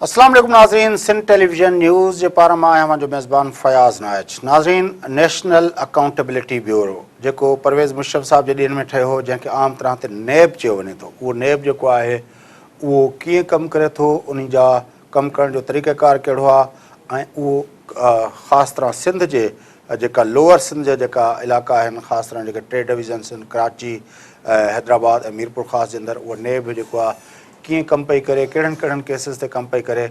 اسلام عليڪم ناظرين سنڌ ٽيليويزن نيوز جي پاران مان آهيان اوهان جو ميزبان فياض نائچ ناظرين نيشنل اڪائونٽيبلٽي بيورو جيڪو پرويز مشرف صاحب جي ڏينهن ۾ ٺهيو هو جنهن کي عام طرح تي نيب چيو وڃي ٿو اهو نيب جيڪو آهي اهو ڪيئن ڪم ڪري ٿو ان جا ڪم ڪرڻ جو طريقه ڪار ڪهڙو آهي ۽ اهو خاص طرح سنڌ جي جيڪا لوئر سنڌ جا جيڪا علائقا آهن خاص طرح جيڪي ٽي ڊويزنس آهن ڪراچي، حيدرآباد ۽ ميرپورخاص جي اندر اهو نيب جيڪو آهي ڪيئن ڪم پئي ڪري ڪهڙن ڪهڙن ڪيسز تي ڪم پئي ڪري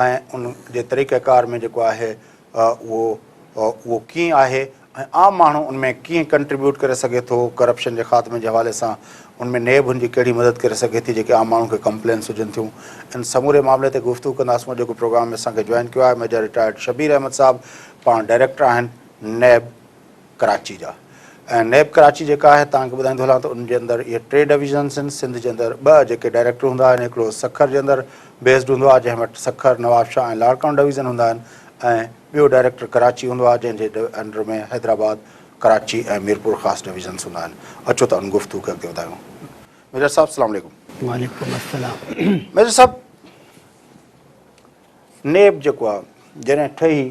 ۽ ان جي طريقه ڪار ۾ جيڪو آهي اهو اهو ڪيئن آهي ۽ عام ماڻهو ان ۾ ڪيئن ڪنٽريبيوٽ ڪري سگهي ٿو ڪرپشن جي خاتمي جي حوالي سان ان ۾ نيب هن جي ڪهڙي مدد ڪري سگهي ٿي جيڪي عام ماڻهن کي ڪمپلينس هجن ٿيون ان سموري معاملي تي گفتگو ڪنداسون اڄوڪي پروگرام ۾ اسان کي جوائن ڪيو آهي ميجر رٽائرڊ شبير احمد صاحب پاڻ ڊائريڪٽر آهن نيب ڪراچي جا ۽ نيب ڪراچي جيڪا آهي توهان کي ٻڌائيندو هلان ته ان جي اندر اهي ٽي ڊويزنس آهن سنڌ جي اندر ٻه جيڪي ڊائريڪٽر هوندا آهن هڪڙو سکر جي اندر بيسڊ هوندو آهي جنهن وٽ سکر نوابشاهه ۽ لاڙڪاڻو ڊويزن هوندا آهن ۽ ٻيو ڊائريڪٽر ڪراچي هوندو آهي جنهن جي انڊر ۾ حيدرآباد ڪراچي ۽ ميرپور خاص ڊويزنس هوندا آهن اچو ته ان گفتگو کي اڳتي وڌايون ميجر صاحب السلام عليڪم. وعليڪم السلام. ميجر صاحب نيب جيڪو آ جڏهن ٺهي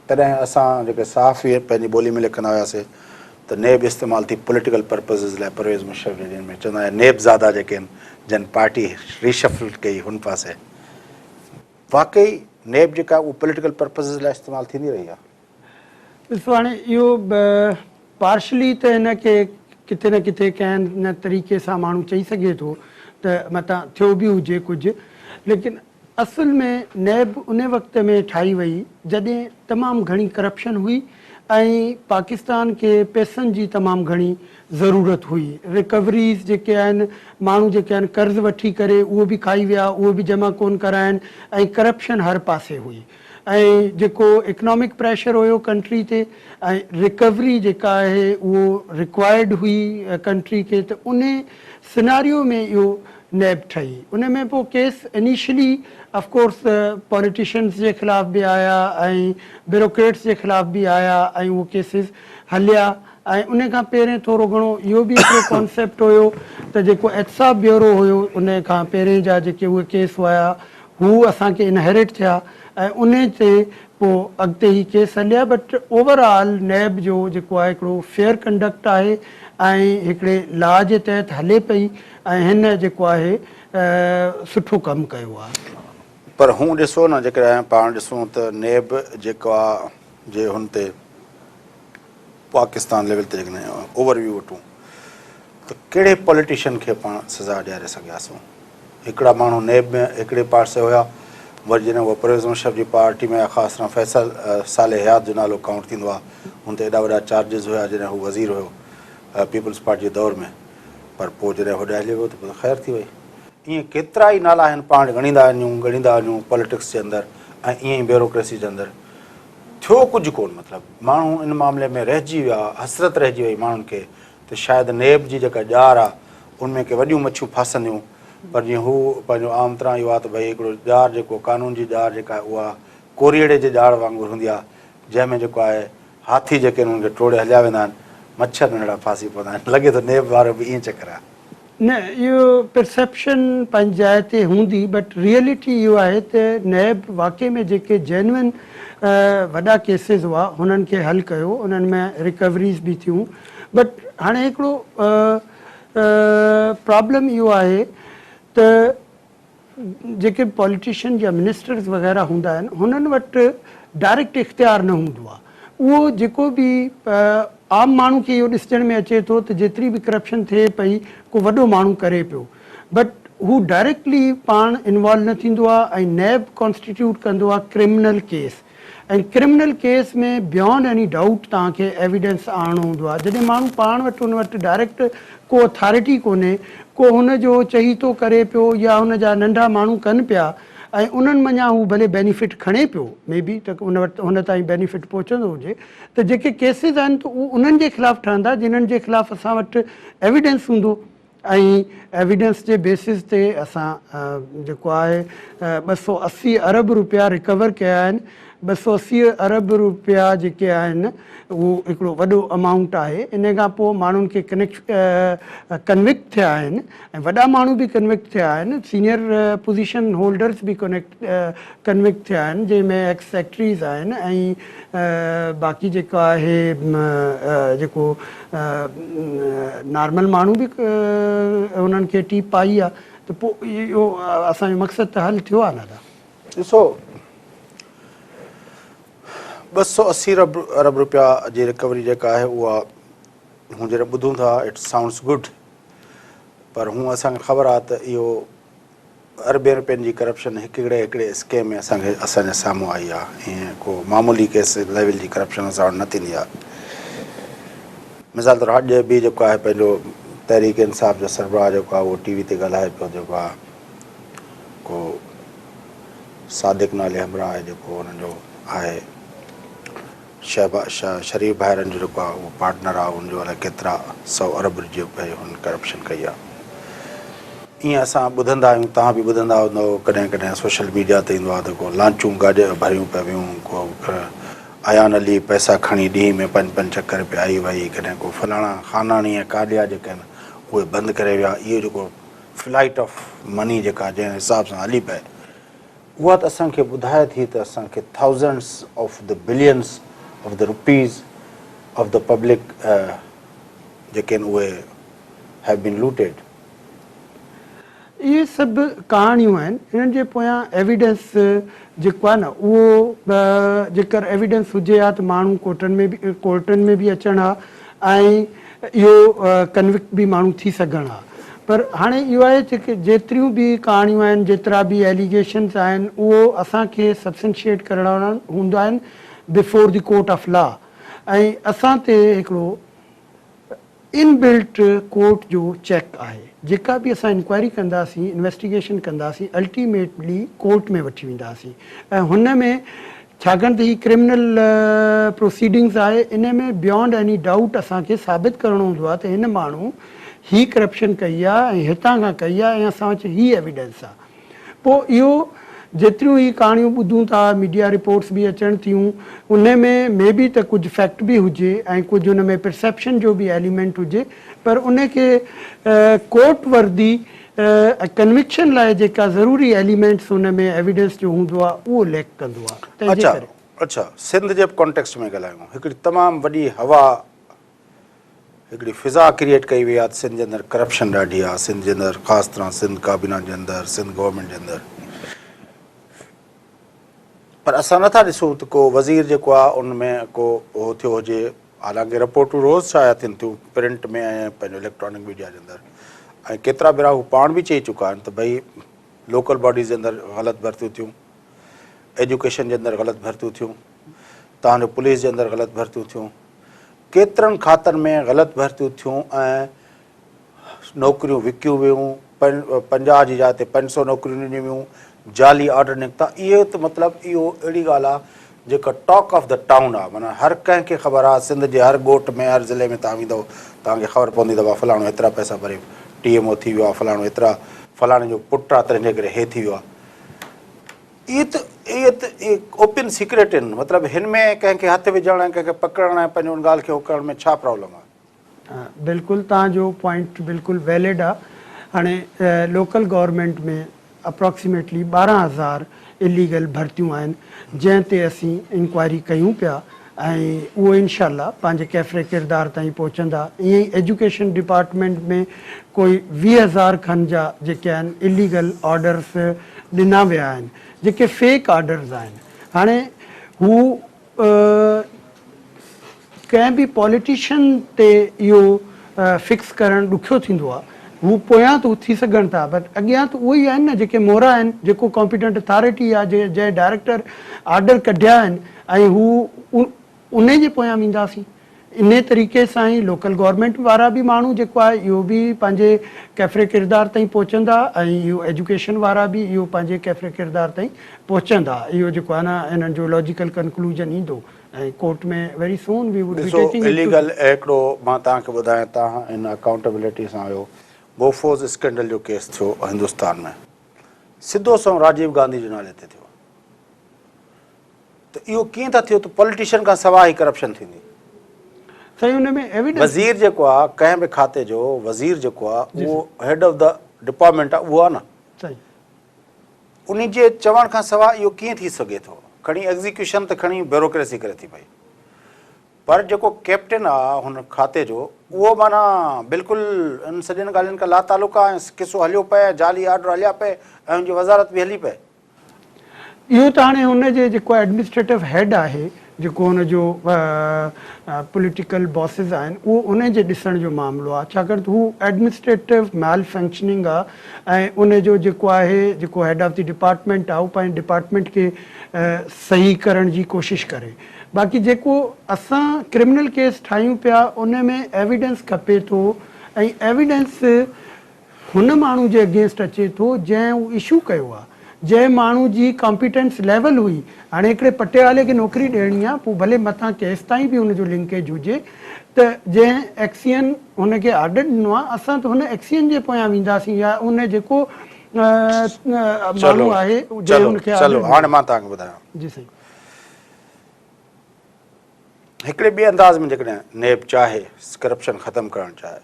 تڏهن اسان جيڪي صحافي پنهنجي ٻولي ۾ لکندا هياسي ته نيب استعمال ٿي پوليٽيڪل پرپزز لاء پرويز مشرف جي ڏينهن ۾ چوندا هيا نيب زادا جيڪي آهن جن پارٽي ريشفل ڪئي هن پاسي واقعي نيب جيڪا اهو پوليٽيڪل پرپزز لاء استعمال ٿيندي رهي آ. ڏسو هاڻي اهو پارشلي ته هن کي ڪٿي نه ڪٿي ڪنهن نه طريقي سان ماڻهو چئي سگهي ٿو ته متان ٿيو به هجي ڪجهه ليڪن اصل ۾ نيب ان وقت ۾ ٺاهي وئي جڏهن تمام گهڻي ڪرپشن هئي ۽ پاڪستان کي پئسن جي تمام گهڻي ضرورت هئي ريڪوريز جيڪي آهن ماڻهو جيڪي آهن قرض وٺي ڪري اهو به کائي ويا اهو به جمع ڪون ڪرائن ۽ ڪرپشن هر پاسي هئي ۽ جيڪو اڪنامڪ پريشر هيو ڪنٽري تي ۽ ريڪوري جيڪا آهي اهو رڪوائرڊ هئي ڪنٽري کي ته انهي سناريو ۾ اهو نيب ٺهي ان ۾ پوء case initially of course politicians جي خلاف به آيا ۽ بيروڪريٽس جي خلاف به آيا ۽ اهو ڪيسز هليا ۽ ان کان پهرين ٿورو گهڻو اهو به هڪڙو ڪانسيپٽ هيو ته جيڪو احتساب بيورو هيو ان کان پهرين جا جيڪي اهي ڪيس هيا هو اسان کي انهيرٽ ٿيا ۽ انهي تي پوء اڳتي هي ڪيس هليا بٽ اوور آل نيب جو جيڪو آهي هڪڙو فيئر ڪنڊڪٽ آهي ۽ هڪڙي لا جي تحت هلي پئي ۽ هن جيڪو آهي سٺو ڪم ڪيو آهي. پر هون ڏسو نه جيڪڏهن پاڻ ڏسون ته نيب جيڪا جي هن تي پاڪستان ليول تي جيڪڏهن اوور ويو وٺون ته ڪهڙي پوليٽيشن کي پاڻ سزا ڏياري سگهياسون؟ هڪڙا ماڻهو نيب ۾ هڪڙي پارسي هيا، وري جڏهن اها پرويز مشرف جي پارٽي ۾ آيا خاص طرح فيصل صالح حيات جو نالو ڪائونٽ ٿيندو آهي، هن تي ايڏا وڏا چارجز هيا جڏهن هو وزير هيو پيپلز پارٽي جي دور ۾ پر پوء جڏهن هوڏي هليو ويو ته پوء خير ٿي وئي. ائين ڪيترا ئي نالا آهن پاڻ ڳڻيندا وڃون ڳڻيندا وڃون پوليٽڪس جي اندر ۽ ائين ئي بيوروڪريسي جي اندر ٿيو ڪجهه ڪونه مطلب ماڻهو ان معاملي ۾ رهجي ويا حسرت رهجي وئي ماڻهن کي ته شايد نيب جي جيڪا ڄار آ ان ۾ ڪي وڏيون مڇيون ڦاسنديون پر جيئن هو پنهنجو عام طرح اهو آ ته ڀئي هڪڙو ڄار جيڪو قانون جي ڄار جيڪا آهي اها ڪوريئڙي جي ڄار وانگر هوندي آ جنهن ۾ جيڪو آهي هاٿي جيڪي آهن انهن کي ٽوڙي هليا ويندا آهن مڇر ننڍڙا ڦاسي پوندا آهن لڳي ٿو نيب وارو به ائين چڪر آ. نه اهو پرسيپشن پنهنجي جاء تي هوندي بٽ ريئلٽي اهو آهي ته نيب واقعي ۾ جيڪي جينوئن وڏا ڪيسز هئا هنن کي حل ڪيو انهن ۾ ريڪوريز به ٿيون بٽ هاڻي هڪڙو پرابلم اهو آهي ته جيڪي پاليٽيشن يا منسٽرز وغيره هوندا آهن هنن وٽ ڊائريڪٽ اختيار نه هوندو آهي اهو جيڪو به عام ماڻهو کي اهو ڏسجڻ ۾ اچي ٿو ته جيتري به ڪرپشن ٿئي پئي ڪو وڏو ماڻهو ڪري پيو بٽ هو ڊائريڪٽلي پاڻ انوالو نه ٿيندو آهي ۽ نيب ڪانسٽيٽيوٽ ڪندو آهي criminal case ۽ criminal case ۾ beyond any doubt توهان کي ايويڊنس آڻڻو هوندو آهي جڏهن ماڻهو پاڻ وٽ ان وٽ ڊائريڪٽ ڪو اٿارٽي ڪونهي ڪو هن جو چهيتو ڪري پيو يا هن جا ننڍا ماڻهو ڪن پيا ۽ انهن منجهان هو ڀلي بينيفٽ کڻي پيو مي بي ته ان وٽ هن تائين بينيفٽ پهچندو هجي ته جيڪي ڪيسز آهن ته اهو انهن جي خلاف ٺهندا جنهن جي خلاف اسان وٽ ايويڊنس هوندو. ۽ ايويڊنس جي بيسز تي اسان جيڪو آهي 280 ارب روپيا ريڪور ڪيا آهن 280 ارب روپيا جيڪي آهن اهو هڪڙو وڏو امائونٽ آهي ان کان پوء ماڻهن کي ڪنوڪٽ ٿيا آهن ۽ وڏا ماڻهو به ڪنوڪٽ ٿيا آهن سينئر پوزيشن هولڊرز به ڪنوڪٽ ٿيا آهن جنهن ۾ ايڪس سيڪريٽريز آهن ۽ باقي جيڪو آهي جيڪو نارمل ماڻهو به انهن کي ٽيپ پائي آهي ته پوء اهو اسان جو مقصد ته حل ٿيو آهي نه ادا. ڏسو 280 ارب روپيا جي رڪوري جيڪا آهي اها هون جڏهن ٻڌون ٿا it sounds good پر هون اسان کي خبر آهي ته اهو اربين روپين جي ڪرپشن هڪڙي هڪڙي اسڪيم ۾ اسان کي اسان جي سامهون آئي آهي ائين ڪو معمولي ڪيس ليول جي ڪرپشن اسان وٽ نه ٿيندي آهي مثال طور اڄ به جيڪو آهي پنهنجو تحريڪ انصاف جو سربراهه جيڪو آهي اهو ٽي وي تي ڳالهائي پيو جيڪو آهي ڪو صادق نالي همراهه آهي جيڪو انهن جو آهي شهبا شريف ڀائرن جو جيڪو آهي اهو پارٽنر آهي ان جو الائي ڪيترا سئو ارب جي هن ڪرپشن ڪئي آهي ائين اسان ٻڌندا آهيون توهان به ٻڌندا هوندؤ ڪڏهن ڪڏهن سوشل ميڊيا تي ايندو آهي ته ڪو لانچون گاڏي ڀريون پيا ويون ڪو ايان علي پئسا کڻي ڏينهن ۾ پنج پنج چڪر پيا آئي وئي ڪڏهن ڪو فلاڻا خاناڻي ۽ ڪاڏيا جيڪي آهن اهي بند ڪري ويا اهو جيڪو فلائيٽ آف مني جيڪا جنهن حساب سان هلي پئي اها ته اسان کي ٻڌائي ٿي ته اسان کي thousands of the billions of the rupees of the public جيڪي آهن اهي have been looted. اهي سڀ ڪهاڻيون آهن انهن جي پويان ايويڊنس جيڪو آهي نه اهو جيڪر ايويڊنس هجي ها ته ماڻهو ڪورٽن ۾ به ڪورٽن ۾ به اچڻ ها ۽ اهو ڪنوڪٽ به ماڻهو ٿي سگهن ها پر هاڻي اهو آهي ته جيتريون به ڪهاڻيون آهن جيترا به ايليگيشنز آهن اهو اسان کي سبسنشيئيٽ ڪرڻا هوندا آهن before the court of law ۽ اسان تي هڪڙو ان بلٽ ڪورٽ جو چيڪ آهي جيڪا به اسان انڪوائري ڪنداسين انويسٽيگيشن ڪنداسين الٽيميٽلي ڪورٽ ۾ وٺي وينداسين ۽ هن ۾ ڇاڪاڻ ته هي ڪرمنل پروسيڊنگز آهي ان ۾ بيانڊ ايني ڊائوٽ اسان کي ثابت ڪرڻو هوندو آهي ته هن ماڻهو هي ڪرپشن ڪئي آهي ۽ هتان کان ڪئي آهي ۽ اسان وٽ هي ايويڊنس آهي پوء اهو جيتريون هي ڪهاڻيون ٻڌون ٿا ميڊيا رپورٽس به اچن ٿيون ان ۾ مي بي ته ڪجهه فيڪٽ به هجي ۽ ڪجهه ان ۾ پرسيپشن جو به ايليمينٽ هجي پر ان کي ڪورٽ وردي ۽ ڪنوڪشن لاء جيڪا ضروري ايليمينٽس ان ۾ ايويڊنس جو هوندو آهي اهو ليڪ ڪندو آهي تنهن جي اڇا ڪري. اڇا سنڌ جي ڪانٽيڪسٽ ۾ ڳالهايون هڪڙي تمام وڏي هوا هڪڙي فضا ڪريئيٽ ڪئي وئي آهي ته سنڌ جي اندر ڪرپشن ڏاڍي آهي سنڌ جي اندر خاص طرح سنڌ ڪابينا جي اندر سنڌ گورنمينٽ جي اندر پر اسان نٿا ڏسون ته ڪو وزير جيڪو آهي ان ۾ ڪو هو ٿيو هجي حالانڪه رپورٽون روز شايع ٿين ٿيون پرنٽ ۾ ۽ پنهنجو اليڪٽرانڪ ميڊيا جي اندر ۽ ڪيترا ڀيرا هو پاڻ به چئي چڪا آهن ته ڀئي لوڪل باڊيز جي اندر غلط ڀرتيون ٿيون ايجوڪيشن جي اندر غلط ڀرتيون ٿيون تان جو پوليس جي اندر غلط ڀرتيون ٿيون ڪيترن کاتن ۾ غلط ڀرتيون ٿيون ۽ نوڪريون وڪيون ويون، 50 جي جاء تي 500 نوڪريون ڏنيون ويون، جعلي آرڊر نڪتا، اهو ته مطلب اهو اهڙي ڳالهه آهي جيڪا ٽاڪ آف the town آهي، معنيٰ هر ڪنهن کي خبر آهي، سنڌ جي هر ڳوٺ ۾ هر ضلعي ۾ توهان ويندؤ توهان کي خبر پوندي ته ڀاء فلاڻو هيترا پئسا ڀري ٽي ايم او ٿي ويو آهي، فلاڻو هيترا فلاڻي جو پٽ آهي تنهن جي ڪري هي ٿي ويو آهي. اهي ته اهي ته اوپن سيڪريٽ آهن، مطلب هن ۾ ڪنهن کي هٿ وجهڻ ۽ ڪنهن کي پڪڙڻ ۽ پنهنجو ان ڳالهه کي هو ڪرڻ ۾ ڇا پرابلم آهي؟ بلڪل توهان جو پوائنٽ بلڪل ويلڊ آ هاڻي لوڪل گورنمينٽ ۾ اپراڪسيميٽلي 12,000 اليگل ڀرتيون آهن جنهن تي اسين انڪوائري ڪيون پيا ۽ اهو انشاء الله پنهنجي ڪيفري ڪردار تائين پهچندا ائين ئي ايجوڪيشن ڊپارٽمينٽ ۾ ڪوئي 20,000 کن جا جيڪي آهن اليگل آرڊرس ڏنا ويا آهن جيڪي فيڪ آرڊرز آهن هاڻي هو ڪنهن به پاليٽيشن تي اهو فڪس ڪرڻ ڏکيو ٿيندو آهي. هو پويان ته ٿي سگهن ٿا بٽ اڳيان ته اهي ئي آهن نه جيڪي مهرا آهن، جيڪو ڪامپيٽنٽ اٿارٽي آهي جنهن ڊائريڪٽر آرڊر ڪڍيا آهن ۽ هو انهي جي پويان وينداسين. انهي طريقي سان ئي لوڪل گورنمينٽ وارا به ماڻهو جيڪو آهي اهو به پنهنجي ڪيفري ڪردار تائين پهچندا ۽ اهو ايجوڪيشن وارا به اهو پنهنجي ڪيفري ڪردار تائين پهچندا. اهو جيڪو آهي نه انهن جو لاجيڪل ڪنڪلوزن ايندو. ۽ Court ۾ very soon we would be ڏسو ٽيڪنگ it two illegal هڪڙو مان توهان کي ٻڌايان توهان ان اڪائونٽبلٽي سان آهيو بوفوز اسڪينڊل جو ڪيس ٿيو هندستان ۾ سڌو سنئون راجيو گانڌي جي نالي تي ٿيو ته اهو ڪيئن ٿا ٿيو ته پوليٽيشن کان سواء هي ڪرپشن ٿيندي. سائين ان ۾ ايويڊنس. وزير جيڪو آ ڪنهن به کاتي جو وزير جيڪو آ اهو هيڊ آف the department آ اهو آ نه. سائين. انهي جي چوڻ کان سواء اهو ڪيئن ٿي سگهي ٿو. کڻي ايگزيڪيوشن ته کڻي بيوروڪريسي ڪري ٿي پئي پر جيڪو ڪيپٽن آ هن کاتي جو اهو معنيٰ بلڪل ان سڄين ڳالهين کان لاتعلق آ ۽ قصو هليو پئي ۽ جعلي آرڊر هليا پئي ۽ ان جي وزارت به هلي پئي. اهو ته هاڻي هن جي جيڪو ايڊمنسٽريٽو هيڊ آهي جيڪو هن جو پوليٽيڪل باسز آهن اهو ان جي ڏسڻ جو معاملو آهي ڇاڪاڻ ته هو ايڊمنسٽريٽو مال فنڪشننگ آهي ۽ ان جو جيڪو آهي جيڪو هيڊ آف the department آهي اهو پنهنجي ڊپارٽمينٽ کي صحيح ڪرڻ جي ڪوشش ڪري باقي جيڪو اسان ڪرمنل ڪيس ٺاهيون پيا ان ۾ ايويڊنس کپي ٿو ۽ ايويڊنس هن ماڻهو جي اگينسٽ اچي ٿو جنهن اهو اشو ڪيو آهي، جنهن ماڻهو جي ڪامپيٽنس ليول هئي، هاڻي هڪڙي پٽيوالي کي نوڪري ڏيڻي آهي پوء ڀلي مٿان ڪيستائين به هن جو لنڪيج هجي ته جنهن ايڪسين هن کي آرڊر ڏنو آهي اسان ته هن ايڪسين جي پويان وينداسين يا ان جيڪو ماڻهو آهي جنهن هن کي آرڊر چلو ڏنو هاڻي مان توهان کي ٻڌايان. جي سائين. هڪڙي ٻئي انداز ۾ جيڪڏهن نيب چاهي ڪرپشن ختم ڪرڻ چاهي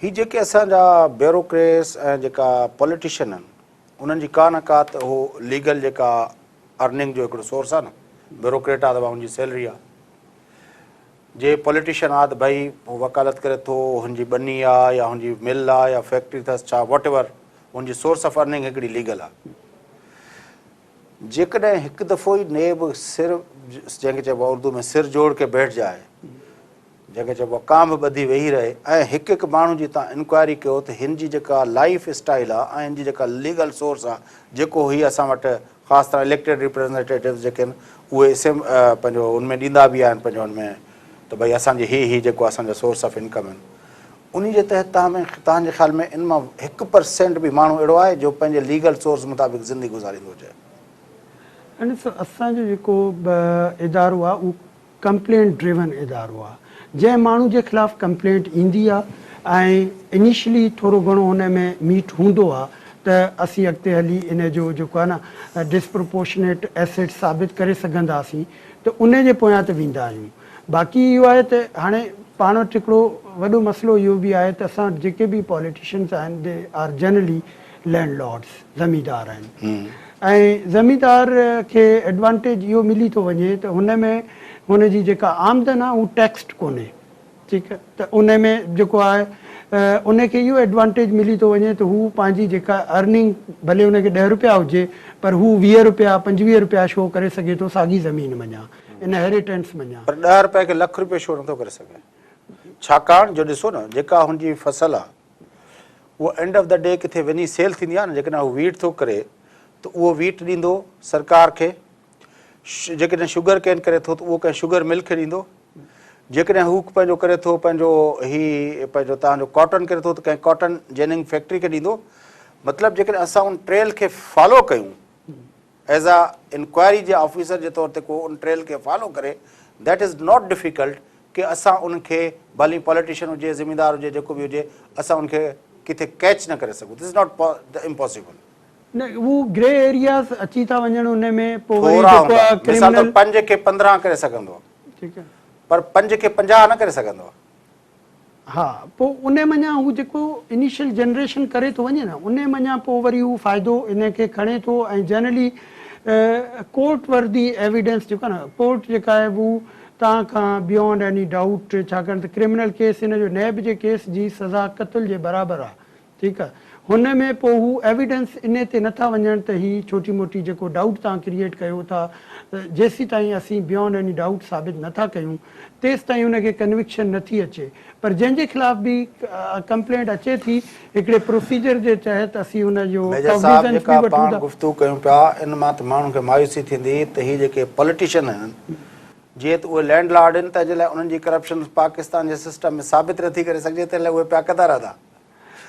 هي جيڪي اسان جا بيوروڪريٽس ۽ جيڪا پوليٽيشن آهن انهن جي ڪا نه ڪا ته اهو ليگل جيڪا ارننگ جو هڪڙو سورس آهي نه بيوروڪريٽ آهي ته ان جي سيلري آهي جي پوليٽيشن آهي ته ڀئي هو وڪالت ڪري ٿو هن جي ٻني آهي يا هن جي مل آهي يا فيڪٽري اٿس ڇا واٽ ايور هن جي سورس آف ارننگ هڪڙي ليگل آهي جيڪڏهن هڪ دفعو ئي نيب سر جنهن کي چئبو آهي اردو ۾ سر جوڙ ڪي بيٺ جائي جنهن کي چئبو آهي ڪانڀ ٻڌي ويهي رهي ۽ هڪ هڪ ماڻهو جي تان انڪوائري ڪيو ته هن جي جيڪا لائيف اسٽائيل آهي ۽ هن جي جيڪا ليگل سورس آهي جيڪو هي اسان وٽ خاص طرح اليڪٽيڊ ريپريزنٽيٽوز جيڪي آهن اهي اسيم پنهنجو ان ۾ ڏيندا به آهن پنهنجو ان ۾ ته ڀئي اسان جي هي هي جيڪو اسان جا سورس آف انڪم آهن انهي جي تحت توهان ۾ توهان جي خيال ۾ ان مان 1% به ماڻهو اهڙو آهي جو پنهنجي ليگل سورس مطابق زندگي گذاريندو هجي؟ ڏسو اسان جو جيڪو ادارو آهي اهو ڪمپلينٽ ڊريون ادارو آ جنهن ماڻهو جي خلاف ڪمپلينٽ ايندي آ ۽ انيشلي ٿورو گهڻو ان ۾ ميٽ هوندو آ ته اسين اڳتي هلي ان جو جيڪو آ نه ڊسپروپورشنيٽ ايسيٽ ثابت ڪري سگهنداسين ته ان جي پويان ته ويندا آهيون باقي اهو آهي ته هاڻي پاڻ وٽ هڪڙو وڏو مسئلو اهو به آهي ته اسان وٽ جيڪي به پاليٽيشنس آهن they are generally land lords زميندار آهن ۽ زميندار کي ايڊوانٽيج اهو ملي ٿو وڃي ته هن ۾ هن جي جيڪا آمدن آهي هو ٽيڪسڊ ڪونهي ٺيڪ ته ان ۾ جيڪو آهي ان کي اهو ايڊوانٽيج ملي ٿو وڃي ته هو پنهنجي جيڪا ارننگ ڀلي ان کي ڏهه روپيا هجي پر هو 20 روپيا 25 روپيا شو ڪري سگهي ٿو ساڳي زمين منجهان انهيريٽنس منجهان. پر ڏهه روپيا کي لک روپيو شو نٿو ڪري سگهي ڇاڪاڻ جو ڏسو نه جيڪا هن جي فصل آهي اهو اينڊ آف the D ڪٿي وڃي سيل ٿيندي آهي نه جيڪڏهن هو ويٽ ٿو ڪري ته اهو ويٽ ڏيندو سرڪار کي جيڪڏهن شگر ڪين ڪري ٿو ته اهو ڪنهن شگر مل کي ڏيندو جيڪڏهن هو پنهنجو ڪري ٿو پنهنجو هي پنهنجو تان جو ڪاٽن ڪري ٿو ته ڪنهن ڪاٽن جيننگ فيڪٽري کي ڏيندو مطلب جيڪڏهن اسان ان ٽريل کي فالو ڪيون ايز آ انڪوائري جي آفيسر جي طور تي ڪو ان ٽريل کي فالو ڪري that is not difficult ڪي اسان ان کي ڀلي پوليٽيشن هجي زميندار هجي جيڪو به هجي اسان ان کي ڪٿي ڪيچ نه ڪري سگهون this is not impossible. نه هو گري ايرياز اچي ٿا وڃن ان ۾ پوء وري ٿورا جيڪو هوندا آ مثال طور ڪرمنل پنج کي 15 ڪري سگهندو ٺيڪ آ. پر پنج کي 50 نه ڪري سگهندو. ها پوء ان منجهان هو جيڪو انيشل جنريشن ڪري ٿو وڃي نه ان منجهان پوء وري هو فائدو ان کي کڻي ٿو ۽ جنرلي ڪورٽ وردي ايويڊنس جيڪو آهي نه ڪورٽ جيڪا آهي هو توهان کان بيونڊ ايني ڊائوٽ ڇاڪاڻ ته ڪرمنل ڪيس ان جو نيب جي ڪيس جي سزا قتل جي برابر آهي ٺيڪ آ هن ۾ پوء هو ايويڊنس انهي تي نٿا وڃڻ ته هي ڇوٽي موٽي جيڪو ڊائوٽ توهان ڪريئيٽ ڪيو ٿا جيسيتائين اسين بيونڊ ايني ڊائوٽ ثابت نٿا ڪيون تيستائين ان کي ڪنوڪشن نٿي اچي پر جنهن جي خلاف به ڪمپلينٽ اچي ٿي هڪڙي پروسيجر جي تحت اسين ان جو ميجر صاحب ڪاگنيزنس جيڪا به وٺون پاڻ ٿا. گفتگو ڪيون پيا ان مان ته ماڻهن کي مايوسي ٿيندي ته هي جيڪي پوليٽيشن آهن جيئن ته اهي لينڊ لارڊ آهن تنهن جي لاء انهن جي ڪرپشن پاڪستان جي سسٽم ۾ ثابت نٿي ڪري سگهجي تنهن لاء اهي پيا ڪندا رهندا.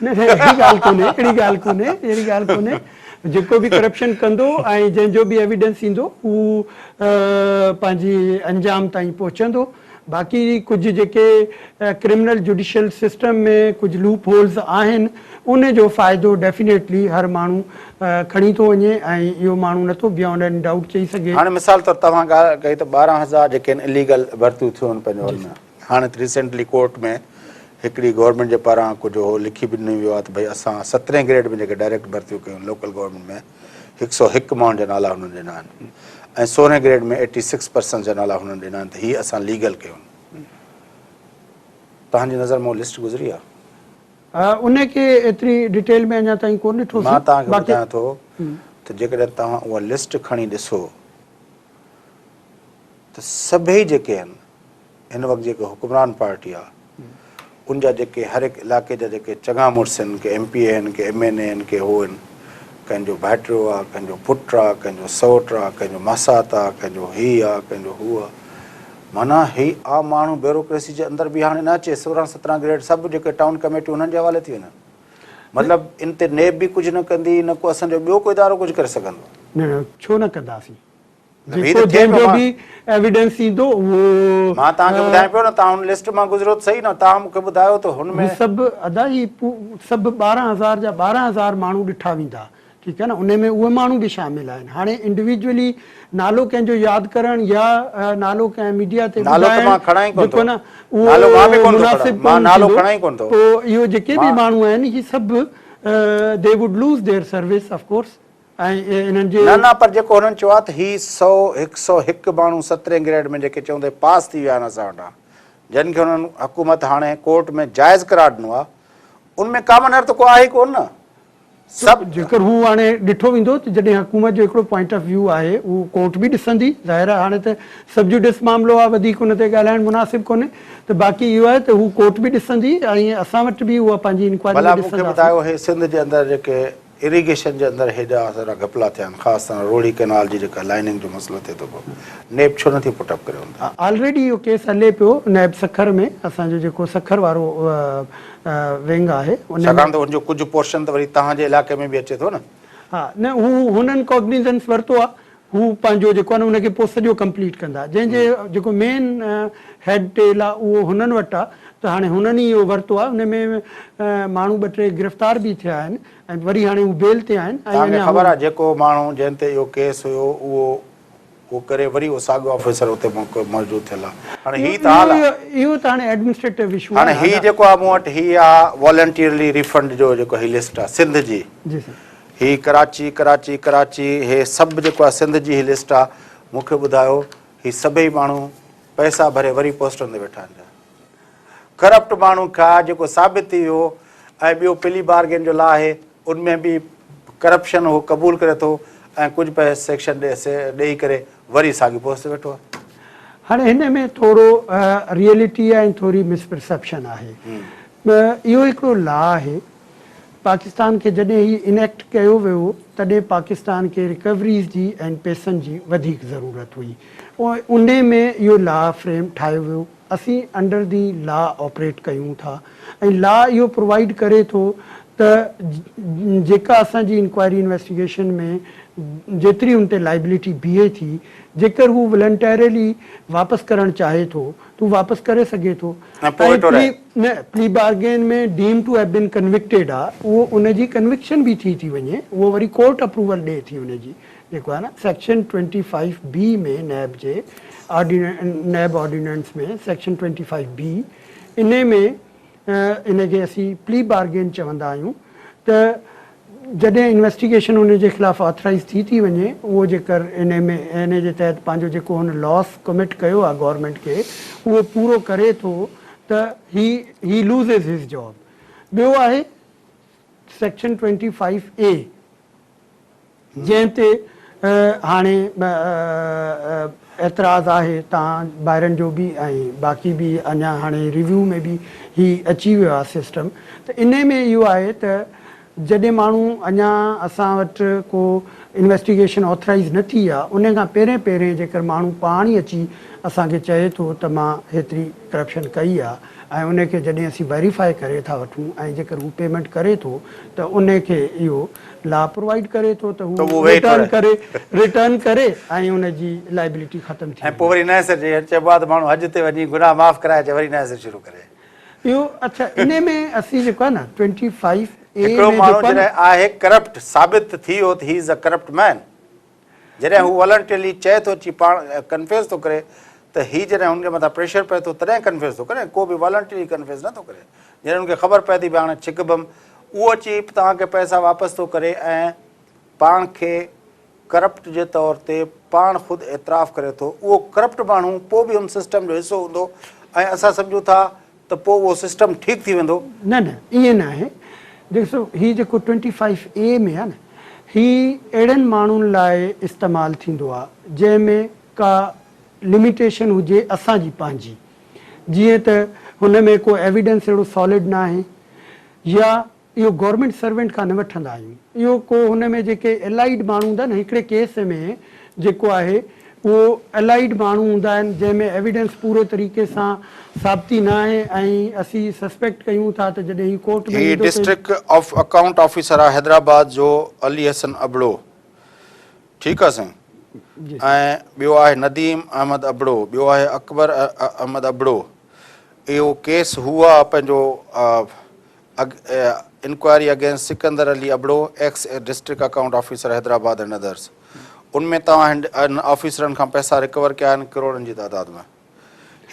نه نه اهڙي ڳالهه ڪونهي اهڙي ڳالهه ڪونهي اهڙي ڳالهه ڪونهي جيڪو به ڪرپشن ڪندو ۽ جنهن جو به ايويڊنس ايندو هو پنهنجي انجام تائين پهچندو. باقي ڪجهه جيڪي ڪرمنل جوڊيشل سسٽم ۾ ڪجهه لوپ هولز آهن ان جو فائدو ڊيفينيٽلي هر ماڻهو کڻي ٿو وڃي ۽ اهو ماڻهو نٿو بيانڊ ايني ڊائوٽ چئي سگهي. هاڻي مثال طور توهان ڳالهه ڪئي ته 12,000 جيڪي آهن اليگل ڀرتيون ٿيون آهن پنهنجو ان ۾ هاڻي ته ريسينٽلي ڪورٽ ۾ هڪڙي گورنمينٽ جي پاران ڪجهه هو لکي به ڏنو ويو آهي ته ڀئي اسان سترهين گريڊ ۾ جيڪي ڊائريڪٽ ڀرتيون ڪيون لوڪل گورنمينٽ ۾ هڪ سئو هڪ ماڻهن جا نالا هنن ڏنا آهن ۽ سورهين گريڊ ۾ ايٽي سڪس پرسنز جا نالا هنن ڏنا آهن ته هي اسان ليگل ڪيون. توهان جي نظر مان لسٽ گذري آهي؟ ان کي ايتري ڊيٽيل ۾ اڃا تائين ڪونه ڏٺوسين. مان توهان کي ٻڌايان ٿو ته جيڪڏهن توهان اها لسٽ کڻي ڏسو ته سڀئي جيڪي آهن هن وقت جيڪي حڪمران پارٽي آ ان جا جيڪي هر هڪ علائقي جا جيڪي چڱا مڙس آهن ڪي ايم پي اي آهن ڪي ايم اين اي آهن ڪي هو آهن ڪنهن جو ڀائٽيو آ ڪنهن جو پٽ آ ڪنهن جو سئوٽ آ ڪنهن جو ماسات آ ڪنهن جو هي آ ڪنهن جو هو آ معنيٰ هي عام ماڻهو بيوروڪريسي جي اندر به هاڻي نه اچي 16 17 گريڊ سڀ جيڪي ٽائون ڪميٽيون انهن جي حوالي ٿي وڃن مطلب ان تي نيب به ڪجهه نه ڪندي نه ڪو اسان جو ٻيو ڪو ادارو ڪجهه ڪري سگهندو. نه نه ڇو نه ڪنداسين. جيڪو جنهن جو به ايويڊنس ايندو اهو. مان توهان کي ٻڌايان پيو نه توهان ان لسٽ مان گذريو ته صحيح نه توهان مون کي ٻڌايو ته هن ۾. هي سڀ ادا هي سڀ 12,000 جا 12,000 ماڻهو ڏٺا ويندا ٺيڪ آهي نه انهي ۾ اهي ماڻهو به شامل آهن هاڻي انڊيويجولي نالو ڪنهن جو ياد ڪرڻ يا نالو ڪنهن ميڊيا تي ٻڌائڻ جيڪو نه اهو مناسب ڪونه ٿيندو پوء اهو جيڪي به ماڻهو آهن هي سڀ they would lose their service of course ۽ انهن جي. نه نه پر جيڪو هنن چيو آهي ته هي سئو هڪ سئو هڪ ماڻهو سترهين گريڊ ۾ جيڪي چون ٿا پاس ٿي ويا آهن اسان وٽان جن کي هنن حڪومت هاڻي ڪورٽ ۾ جائز قرار ڏنو آهي ان ۾ ڪامن ايرر ته ڪو آهي ئي ڪونه نه سڀ. جيڪر هو هاڻي ڏٺو ويندو ته جڏهن حڪومت جو هڪڙو پوائنٽ آف ويو آهي اهو ڪورٽ به ڏسندي ظاهر آهي هاڻي ته سب جوڊس معاملو آهي وڌيڪ ان تي ڳالهائڻ مناسب ڪونهي ته باقي اهو آهي ته هو ڪورٽ به ڏسندي ۽ اسان وٽ به اها پنهنجي انڪوائري ڀلا ۾ مون کي ڏسنداسين. ٻڌايو هي سنڌ جي اندر جيڪي اريگيشن جي اندر هيڏا سارا گهپلا ٿيا آهن خاص طرح روهڙي ڪئنال جي جيڪا لائننگ جو مسئلو ٿئي ٿو پيو نيب ڇو نٿي پٽ اپ ڪري ان تي. آلريڊي اهو ڪيس هلي پيو نيب سکر ۾ اسان جو جيڪو سکر وارو ونگ آهي ان ۾. ڇاڪاڻ ته ان جو ڪجهه پورشن ته وري توهان جي علائقي ۾ به اچي ٿو نه. ها نه هو هنن ڪوگنيزنس ورتو آهي هو پنهنجو جيڪو آهي نه ان کي پوء سڄو ڪمپليٽ ڪندا جنهن جي جيڪو مين هيڊ ٽيل آهي اهو هنن وٽ آهي ته هاڻي هنن ئي اهو ورتو آهي ان ۾ ماڻهو ٻه ٽي گرفتار به ٿيا آهن ۽ وري هاڻي هو بيل تي آهن ۽ توهان کي اڃا خبر هو آهي جيڪو ماڻهو جنهن تي اهو ڪيس هيو اهو اهو ڪري وري اهو ساڳيو آفيسر اتي موجود ٿيل آهي هاڻي هي ته حال آهي. اهو ته هاڻي ايڊمنسٽريٽو اشو هاڻي آهي هي نه ادا. جيڪو آهي مون وٽ هي آهي والنٽيرلي ريفنڊ جو جيڪو هي لسٽ آهي سنڌ جي. جي سر. هي ڪراچي ڪراچي ڪراچي هي سڀ جيڪو آهي سنڌ جي هي لسٽ آ مون کي ٻڌايو هي سڀئي ماڻهو پئسا ڀري وري پوسٽن تي ويٺا آهن ڇا ڪرپٽ ماڻهو کا جيڪو ثابت ٿي ويو ۽ ٻيو پلي بارگين جو لا آهي ان ۾ به ڪرپشن هو قبول ڪري ٿو ۽ ڪجهه پئسا سيڪشن ڏئي ڪري وري ساڳي پوسٽ تي ويٺو آهي. هاڻي هن ۾ ٿورو ريئلٽي ۽ ٿوري مس پرسيپشن آهي اهو هڪڙو لا آهي پاڪستان کي جڏهن هي انيڪٽ ڪيو ويو تڏهن پاڪستان کي رڪوريز جي ۽ پئسن جي وڌيڪ ضرورت هئي انهي ۾ اهو لا فريم ٺاهيو ويو اسين انڊر the law operate ڪيون ٿا ۽ لا اهو پرووائيڊ ڪري ٿو ته جيڪا اسان جي انڪوائري انويسٽيگيشن ۾ جيتري ان تي لائبلٽي بيهي ٿي جيڪر هو ولنٽيرلي واپس ڪرڻ چاهي ٿو ته هو واپس ڪري سگهي ٿو ۽ پوء ويٺو رهي. نه plea bargain ۾ deem to have been convicted آ اهو ان جي ڪنوڪشن به ٿي ٿي وڃي اهو وري ڪورٽ اپروول ڏي ٿي ان جي جيڪو آهي نه سيڪشن 25 بي ۾ نيب جي نيب آرڊيننس ۾ سيڪشن 25 بي انهي ۾ ان کي اسين پلي بارگين چوندا آهيون ته جڏهن انويسٽيگيشن ان جي خلاف آٿرائيز ٿي ٿي وڃي اهو جيڪر ان ۾ ان جي تحت پنهنجو جيڪو هن لاس ڪمٽ ڪيو آهي گورنمينٽ کي اهو پورو ڪري ٿو ته هي هي لوزز his job ٻيو آهي سيڪشن 25 اي جنهن تي هاڻي اعتراض آهي تان ڀائرن جو به ۽ باقي به اڃا هاڻي ريويو ۾ به هي اچي ويو آهي سسٽم ته انهي ۾ اهو آهي ته. جڏهن ماڻهو اڃا اسان وٽ ڪو انويسٽيگيشن آٿرائيز نه ٿي آ ان کان پهرين پهرين جيڪر ماڻهو پاڻ ئي اچي اسان کي چئي ٿو ته مان هيتري ڪرپشن ڪئي آ ۽ ان کي جڏهن اسين ويريفائي ڪري ٿا وٺون ۽ جيڪر هو پيمينٽ ڪري ٿو ته ان کي اهو لا پرووائيڊ ڪري ٿو ته هو ريٽرن ڪري ريٽرن ڪري ۽ ان جي لائبلٽي ختم ٿي ۽ پوء وري نئين سر جيئن چئبو آ ته ماڻهو حج تي وڃي گناهه معاف ڪرائي اچي وري نئين سر شروع ڪري. اهو اڇا انهي ۾ اسين جيڪو آهي نه ٽوئنٽي فائيو اي هڪڙو ۾ ماڻهو جيڪو آهي نه. جڏهن آهي ڪرپٽ ثابت ٿي ويو ته he is a corrupt man جڏهن هو والنٽرلي چئي ٿو اچي پاڻ ڪنفيس ٿو ڪري ته هي جڏهن هن جي مٿان پريشر پئي ٿو تڏهن ڪنفيس ٿو ڪري ڪو به والنٽرلي ڪنفيس نه ٿو ڪري جڏهن هن کي خبر پئي ٿي ڀئي هاڻي ڇڪبم اهو اچي توهان کي پئسا واپس ٿو ڪري ۽ پاڻ کي ڪرپٽ جي طور تي پاڻ خود اعتراف ڪري ٿو، اهو ڪرپٽ ماڻهو پوء به ان سسٽم جو حصو هوندو ۽ اسان سمجهون ٿا ته پوء اهو سسٽم ٺيڪ ٿي ويندو. نه نه ائين نه آهي، ڏسو هي جيڪو ٽوئنٽي فائيو اي ۾ آهي نه هي اهڙن ماڻهن لاء استعمال ٿيندو آهي جنهن ۾ ڪا لميٽيشن هجي اسان جي پنهنجي جيئن ته هن ۾ ڪو ايويڊنس اهڙو سالڊ نه آهي يا اهو گورنمينٽ سرونٽ کان نه وٺندا آهيون اهو ڪو هن ۾ جيڪي الائيڊ ماڻهو هوندا آهن هڪڙي ڪيس ۾ جيڪو آهي اهو الائيڊ ماڻهو هوندا آهن جنهن ۾ ايويڊنس پوري طريقي سان ثابتي نه آهي ۽ اسين سسپيڪٽ ڪيون ٿا ته جڏهن هي ڪورٽ ۾ هي ايندو ته ڊسٽرڪٽ آف اڪائونٽ آفيسر آهي حيدرآباد جو علي حسن ابڙو ٺيڪ آهي سائين ۽ ٻيو آهي نديم احمد ابڙو ٻيو آهي اڪبر احمد ابڙو اهو ڪيس هو آ پنهنجو inquiry against Sikandar Ali Abro ex district account officer Hyderabad and others ان ۾ توهان هن آفيسرن کان پئسا رڪور ڪيا آهن ڪروڙن جي تعداد ۾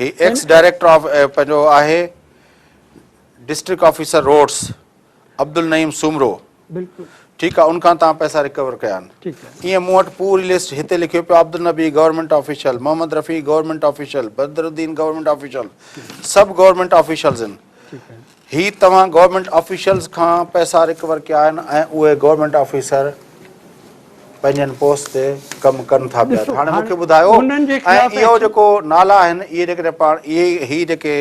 هي ايڪس ڊائريڪٽر آف پنهنجو آهي district officer roads Abdul Naeem Soomro بلڪل ٺيڪ آ ان کان توهان پئسا رڪور ڪيا آهن ٺيڪ آ ائين مون وٽ پوري لسٽ هتي لکيو پيو Abdul Nabi government official Muhammad Rafi government official Badruddin government official سڀ گورنمينٽ آفيشلز آهن ٺيڪ آ هي توهان گورنمينٽ آفيشلز کان پئسا رڪور ڪيا آهن ۽ اهي گورنمينٽ آفيسر پنهنجن پوسٽ تي ڪم ڪن ٿا پيا ڏسو هاڻي هاڻي مونکي ٻڌايو انهن جي ۽ خلاف اهو جيڪو نالا آهن اهي جيڪڏهن پاڻ اهي هي جيڪي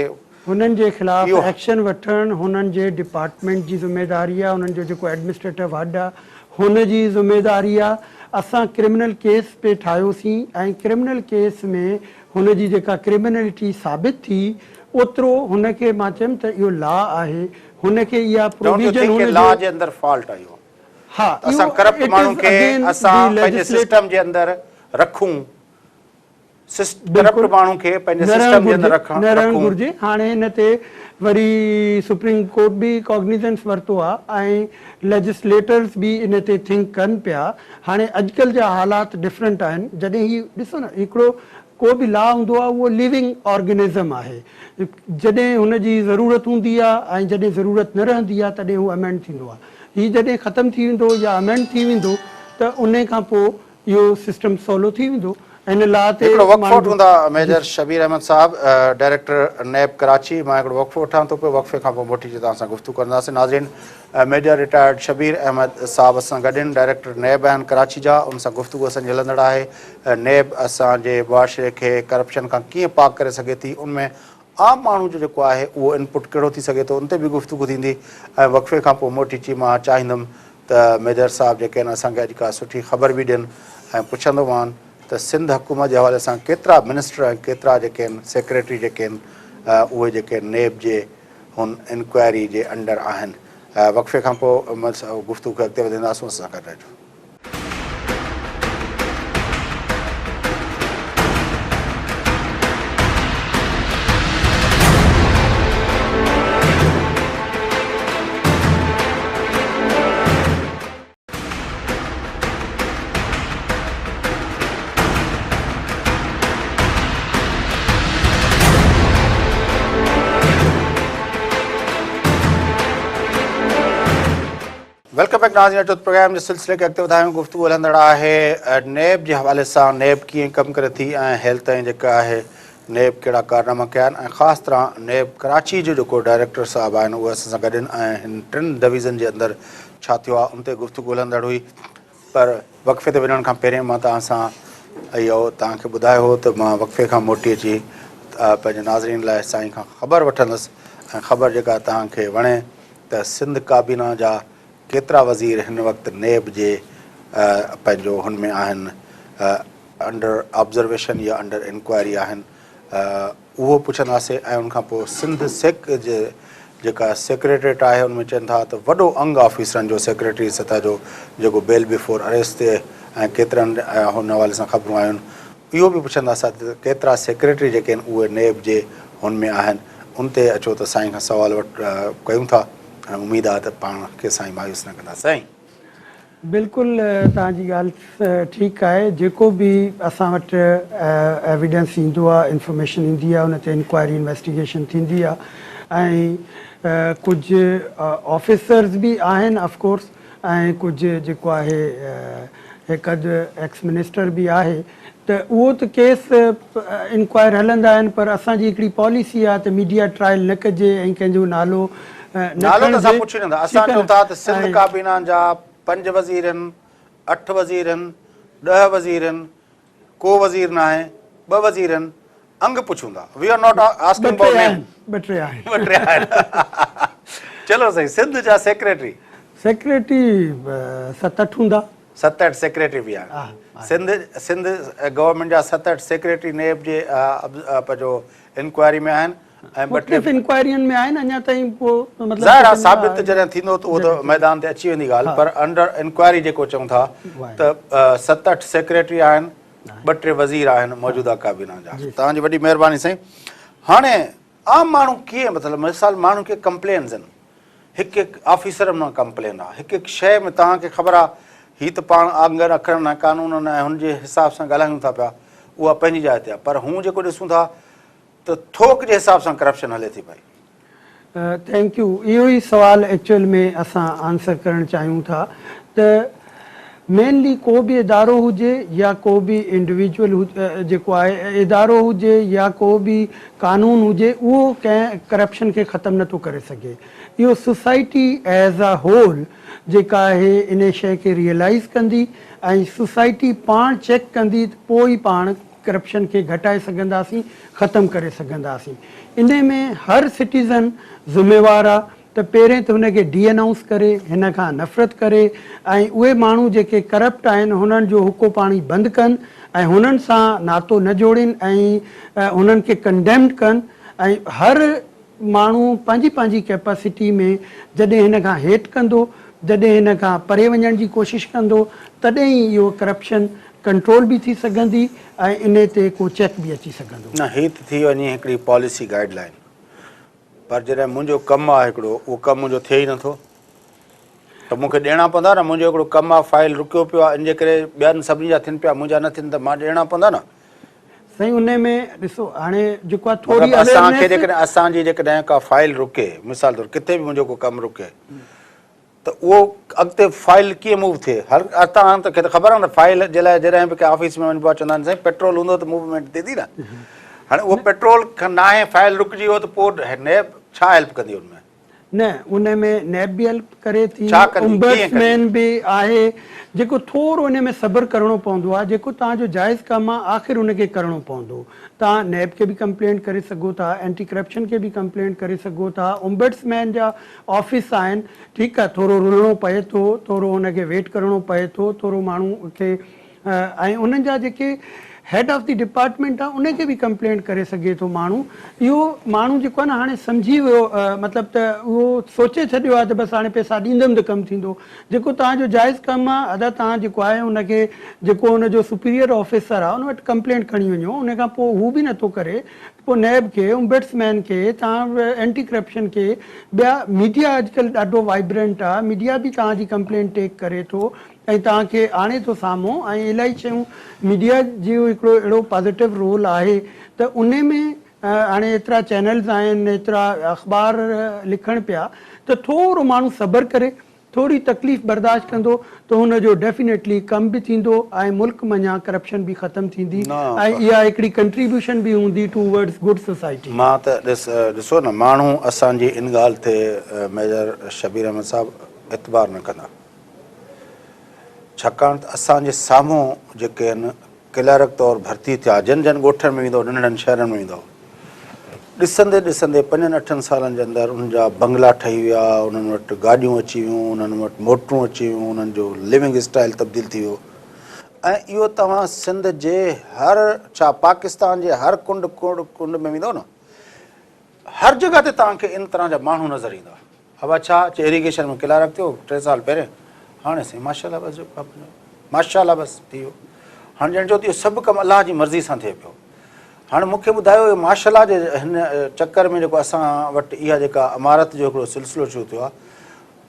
هنن جي خلاف اهو ايڪشن وٺڻ هنن جي ڊپارٽمينٽ جي ذميواري آهي هنن جو جيڪو ايڊمنسٽريٽو هيڊ آهي هن جي ذميواري آهي اسان ڪرمنل ڪيس پي ٺاهيوسين ۽ ڪرمنل ڪيس ۾ هن جي جيڪا ڪرمنلٽي ثابت ٿي اوترو هن کي مان چيم ته اهو لا آهي هن کي اها don't you provision think هن لا جي جي اندر فالٽ آهي اهو ها ته اسان اهو ڪرپٽ it ماڻهن از کي اگين the اسان پنهنجي ليجسليٽ سسٽم جي اندر رکون بلڪل ڪرپٽ ماڻهن کي پنهنجي نه رهڻ سسٽم جي اندر گهرجي رکڻ نه رهڻ رکون. گهرجي هاڻي ان تي وري سپريم ڪورٽ به ڪاگنيزنس ورتو آ ۽ ليجسليٽرز به ان تي ٿنڪ ڪن پيا هاڻي اڄڪلهه جا حالات ڊفرنٽ آهن جڏهن هي ڏسو نه هڪڙو ڪو به لا هوندو آ اهو ليونگ آرگنزم آهي جڏهن هن جي ضرورت هوندي آ ۽ جڏهن ضرورت نه رهندي آ تڏهن هو امينڊ ٿيندو آ هي جڏهن ختم ٿي ويندو يا امينڊ ٿي ويندو ته انهي کان پوء اهو سسٽم سولو ٿي ويندو ان لا تي هڪڙو وقفو ماڻهن وٺون ٿا ميجر شبير احمد صاحب ڊائريڪٽر نيب ڪراچي مان هڪڙو وقفو وٺان ٿو پيو وقفي کان پوء موٽي اچي توهان سان گفتگو ڪنداسين ناظرين ميجر رٽائرڊ شبير احمد صاحب اسان گڏ آهن ڊائريڪٽر نيب آهن ڪراچي جا ان سان گفتگو اسان جي هلندڙ آهي نيب اسان جي معاشري کي ڪرپشن کان ڪيئن پاڪ ڪري سگهي ٿي ان ۾ عام ماڻهو جو جيڪو آهي اهو انپٽ ڪهڙو ٿي سگهي ٿو ان تي به گفتگو ٿيندي ۽ وقفي کان پوء موٽي اچي مان چاهيندم ته ميجر صاحب جيڪي آهن اسان کي اڄ ڪا سٺي خبر به ڏين ۽ پڇندومان ته سنڌ حڪومت جي حوالي سان ڪيترا منسٽر ۽ ڪيترا جيڪي آهن سيڪريٽري جيڪي آهن اهي جيڪي نيب جي هن انڪوائري جي انڊر آهن وقفي کان پوء گفتگو کي اڳتي وڌائينداسون اسان سان گڏ رهجو. Welcome back ناظرين اچو ته پروگرام جي سلسلي کي اڳتي وڌايون گفتگو هلندڙ آهي نيب جي حوالي سان نيب ڪيئن ڪم ڪري ٿي ۽ هيل تائين جيڪا آهي نيب ڪهڙا ڪارناما ڪيا آهن ۽ خاص طرح نيب ڪراچي جو جيڪو ڊائريڪٽر صاحب آهن اهي اسان سان گڏ آهن ۽ هن ٽن ڊويزن جي اندر ڇا ٿيو آهي ان تي گفتگو هلندڙ هئي پر وقفي تي وڃڻ کان پهرين مان توهان سان اهو توهان کي ٻڌايو هو ته مان وقفي کان موٽي اچي پنهنجي ناظرين لاء سائين کان خبر وٺندس ۽ خبر جيڪا توهان کي وڻي ته سنڌ ڪابينا جا ڪيترا وزير هن وقت نيب جي پنهنجو هن ۾ آهن انڊر آبزرويشن يا انڊر انڪوائري آهن اهو پڇنداسين ۽ ان کان پوء سنڌ سيڪ جي جيڪا سيڪريٽريٽ آهي ان ۾ چون ٿا ته وڏو انگ آفيسرن جو سيڪريٽري سطح جو جيڪو بيل بفور اريسٽ تي ۽ ڪيترن هن حوالي سان خبرون آيون اهو به پڇنداسين ته ڪيترا سيڪريٽري جيڪي آهن اهي نيب جي هن ۾ آهن ان تي اچو ته سائين کان سوال وٽ ڪيون ٿا ۽ اميد آهي ته پاڻ کي سائين مايوس نه ڪندا سائين. بلڪل توهان جي ڳالهه ٺيڪ آهي جيڪو به اسان وٽ ايويڊنس ايندو آهي انفارميشن ايندي آهي ان تي انڪوائري انويسٽيگيشن ٿيندي آهي ۽ ڪجهه آفيسرز به آهن آف ڪورس ۽ ڪجهه جيڪو آهي هڪ اڌ ايڪس منسٽر به آهي ته اهو ته ڪيس انڪوائر هلندا آهن پر اسان جي هڪڙي پاليسي آهي ته ميڊيا ٽرائل نه ڪجي ۽ ڪنهن جو نالو نه نالو ته اسان کڻجي پڇي نه ٿا ٺيڪ اسان آهي چئون نه ٿا ته سنڌ ۽ ڪابينا جا پنج وزير آهن اٺ وزير آهن ڏهه وزير آهن ڪو وزير ناهي ٻه وزير آهن انگ پڇون ٿا we are not ٻه آسڪنگ ٽي ابائوٽ نيم آهن ٻه ٽي آهن ٻه ٽي آهن چلو سائين سنڌ جا سيڪريٽري سيڪريٽري ست اٺ هوندا. ست اٺ سيڪريٽري به آهن. سنڌ سنڌ گورنمينٽ جا ست اٺ سيڪريٽري نيب جي پنهنجو انڪوائري ۾ آهن ۽ ٻه ٽي مختلف انڪوائرين ۾ آهن اڃا تائين پوء مطلب ظاهر آهي ثابت جڏهن ٿيندو ته اهو ته ميدان تي اچي ويندي ڳالهه پر انڊر انڪوائري جيڪو چئون ٿا ته ست اٺ سيڪريٽري آهن ٻه ٽي وزير آهن موجوده ڪابينا جا. توهان جي وڏي مهرباني سائين. هاڻي عام ماڻهو ڪيئن مطلب مثال ماڻهن کي ڪمپلينز آهن هڪ هڪ آفيسر مان ڪمپلين آ هڪ هڪ شيء ۾ توهان کي خبر آ هي ته پاڻ انگن اکرن ۽ قانونن ۽ هن جي حساب سان ڳالهايون ٿا پيا اها پنهنجي جاء تي آ پر هون جيڪو ڏسون ٿا ته ٿوڪ جي حساب سان ڪرپشن هلي ٿي پئي. Thank you اهو ئي سوال ايڪچوئل ۾ اسان آنسر ڪرڻ چاهيون ٿا ته مينلي ڪو به ادارو هجي يا ڪو به انڊويجوئل جيڪو آهي ادارو هجي يا ڪو به قانون هجي اهو ڪنهن ڪرپشن کي ختم نٿو ڪري سگهي اهو سوسائٽي ايز ا هول جيڪا آهي انهي شئي کي ريئلائيز ڪندي ۽ سوسائٽي پاڻ چيڪ ڪندي ته پوء ئي پاڻ ڪرپشن کي گهٽائي سگهنداسين ختم ڪري سگهنداسين انهي ۾ هر سٽيزن ذميوار آ ته پهرين ته هن کي ڊي انائونس ڪري، هن کان نفرت ڪري ۽ اهي ماڻهو جيڪي ڪرپٽ آهن هنن جو حقو پاڻي بند ڪن ۽ هنن سان ناتو نه جوڙين ۽ هنن کي ڪنڊيمڊ ڪن ۽ هر ماڻهو پنهنجي پنهنجي ڪيپاسٽي ۾ جڏهن هن کان هيٽ ڪندو جڏهن هن کان پري وڃڻ جي ڪوشش ڪندو تڏهن ئي اهو ڪرپشن ڪنٽرول به ٿي سگهندي ۽ انهي تي ڪو چيڪ به اچي سگهندو. نه هي ته ٿي وڃي هڪڙي پاليسي گائيڊ لائين پر جڏهن منهنجو ڪم آهي هڪڙو اهو ڪم منهنجو ٿئي ئي نٿو ته مون کي ڏيڻا پوندا نه منهنجو هڪڙو ڪم آهي فائل رڪيو پيو آهي ان جي ڪري ٻين سڀني جا ٿين پيا منهنجا نه ٿين ته مان ڏيڻا پوندا نه. سائين انهي ۾ ڏسو هاڻي جيڪو آهي ٿوري مطلب اسان کي اويرنيس. جيڪڏهن اسان جي جيڪڏهن ڪا فائل رڪي مثال طور ڪٿي به منهنجو ڪو ڪم رڪي ته اهو اڳتي فائل ڪيئن موو ٿئي هر توهان کي ته خبر آهي نه فائل جي لاء جڏهن به ڪنهن آفيس ۾ وڃبو آهي چوندا آهن سائين پيٽرول هوندو ته موومينٽ ٿيندي نه هاڻي اهو پيٽرول ناهي فائل رڪجي ويو ته پوء نيب ڇا هيلپ ڪندي ان ۾؟ نه ان ۾ نيب به هيلپ ڪري ٿي ڇا ڪندي ڪيئن ڪندي؟ امبڊسمين به آهي جيڪو ٿورو ان ۾ صبر ڪرڻو پوندو آهي جيڪو توهان جو جائز ڪم آهي آخر ان کي ڪرڻو پوندو توهان نيب کي به ڪمپلينٽ ڪري سگهو ٿا اينٽي ڪرپشن کي به ڪمپلينٽ ڪري سگهو ٿا امبڊسمين جا آفيس آهن ٺيڪ آهي ٿورو رلڻو پئي ٿو ٿورو ان کي ويٽ ڪرڻو پئي ٿو ٿورو ماڻهو کي ۽ انهن جا جيڪي هيڊ آف the department آهي ان کي به ڪمپلينٽ ڪري سگهي ٿو ماڻهو اهو ماڻهو جيڪو آهي نه هاڻي سمجهي ويو مطلب ته اهو سوچي ڇڏيو آهي ته بس هاڻي پئسا ڏيندم ته ڪم ٿيندو جيڪو توهان جو جائز ڪم آهي ادا توهان جيڪو آهي ان کي جيڪو ان جو سپيريئر آفيسر آهي ان وٽ ڪمپلينٽ کڻي وڃو ان کان پوء هو به نٿو ڪري پوء نيب کي، امبڊسمين کي، توهان اينٽي ڪرپشن کي، ٻيا ميڊيا اڄڪلهه ڏاڍو وائبرنٽ آ، ميڊيا به توهان جي ڪمپلينٽ ٽيڪ ڪري ٿو ۽ توهان کي آڻي ٿو سامهون ۽ الائي شيون ميڊيا جو هڪڙو اهڙو پازيٽو رول آهي ته انهي ۾ هاڻي ايترا چينلز آهن ايترا اخبار لکن پيا ته ٿورو ماڻهو صبر ڪري ٿوري تڪليف برداشت ڪندو ته هن جو ڊيفينيٽلي ڪم به ٿيندو ۽ ملڪ منجهان ڪرپشن به ختم ٿيندي نه ۽ اها هڪڙي ڪنٽريبيوشن به هوندي ٽو ورڊز گڊ سوسائٽي. مان ته ڏس ڏسو نه ماڻهو اسان جي ان ڳالهه تي ميجر شبير احمد صاحب اعتبار نه ڪندا ڇاڪاڻ ته اسان جي سامهون جيڪي آهن ڪلارڪ طور ڀرتي ٿيا جن جن ڳوٺن ۾ ويندو ننڍڙن شهرن ۾ ويندو ڏسندي ڏسندي پنجن اٺن سالن جي اندر انهن جا بنگلا ٺهي ويا، انهن وٽ گاڏيون اچي ويون، انهن وٽ موٽرون اچي ويون، انهن جو لونگ اسٽائل تبديل ٿي ويو ۽ اهو توهان سنڌ جي هر ڇا پاڪستان جي هر ڪنڊ ڪنڊ ۾ ويندؤ نه هر جڳهه تي توهان کي ان طرح جا ماڻهو نظر ايندا. ابا ڇا چي ايريگيشن ۾ ڪلارڪ ٿيو ٽي سال پهرين هاڻي سائين ماشاءالله بس جيڪو آهي ماشاءالله بس ٿي ويو هاڻي ڄڻ چئو ته اهو سڀ ڪم الله جي مرضي سان ٿئي پيو هاڻي مون کي ٻڌايو اهو ماشاءالله جي هن چڪر ۾ جيڪو اسان وٽ اها جيڪا امارت جو هڪڙو سلسلو شروع ٿيو آهي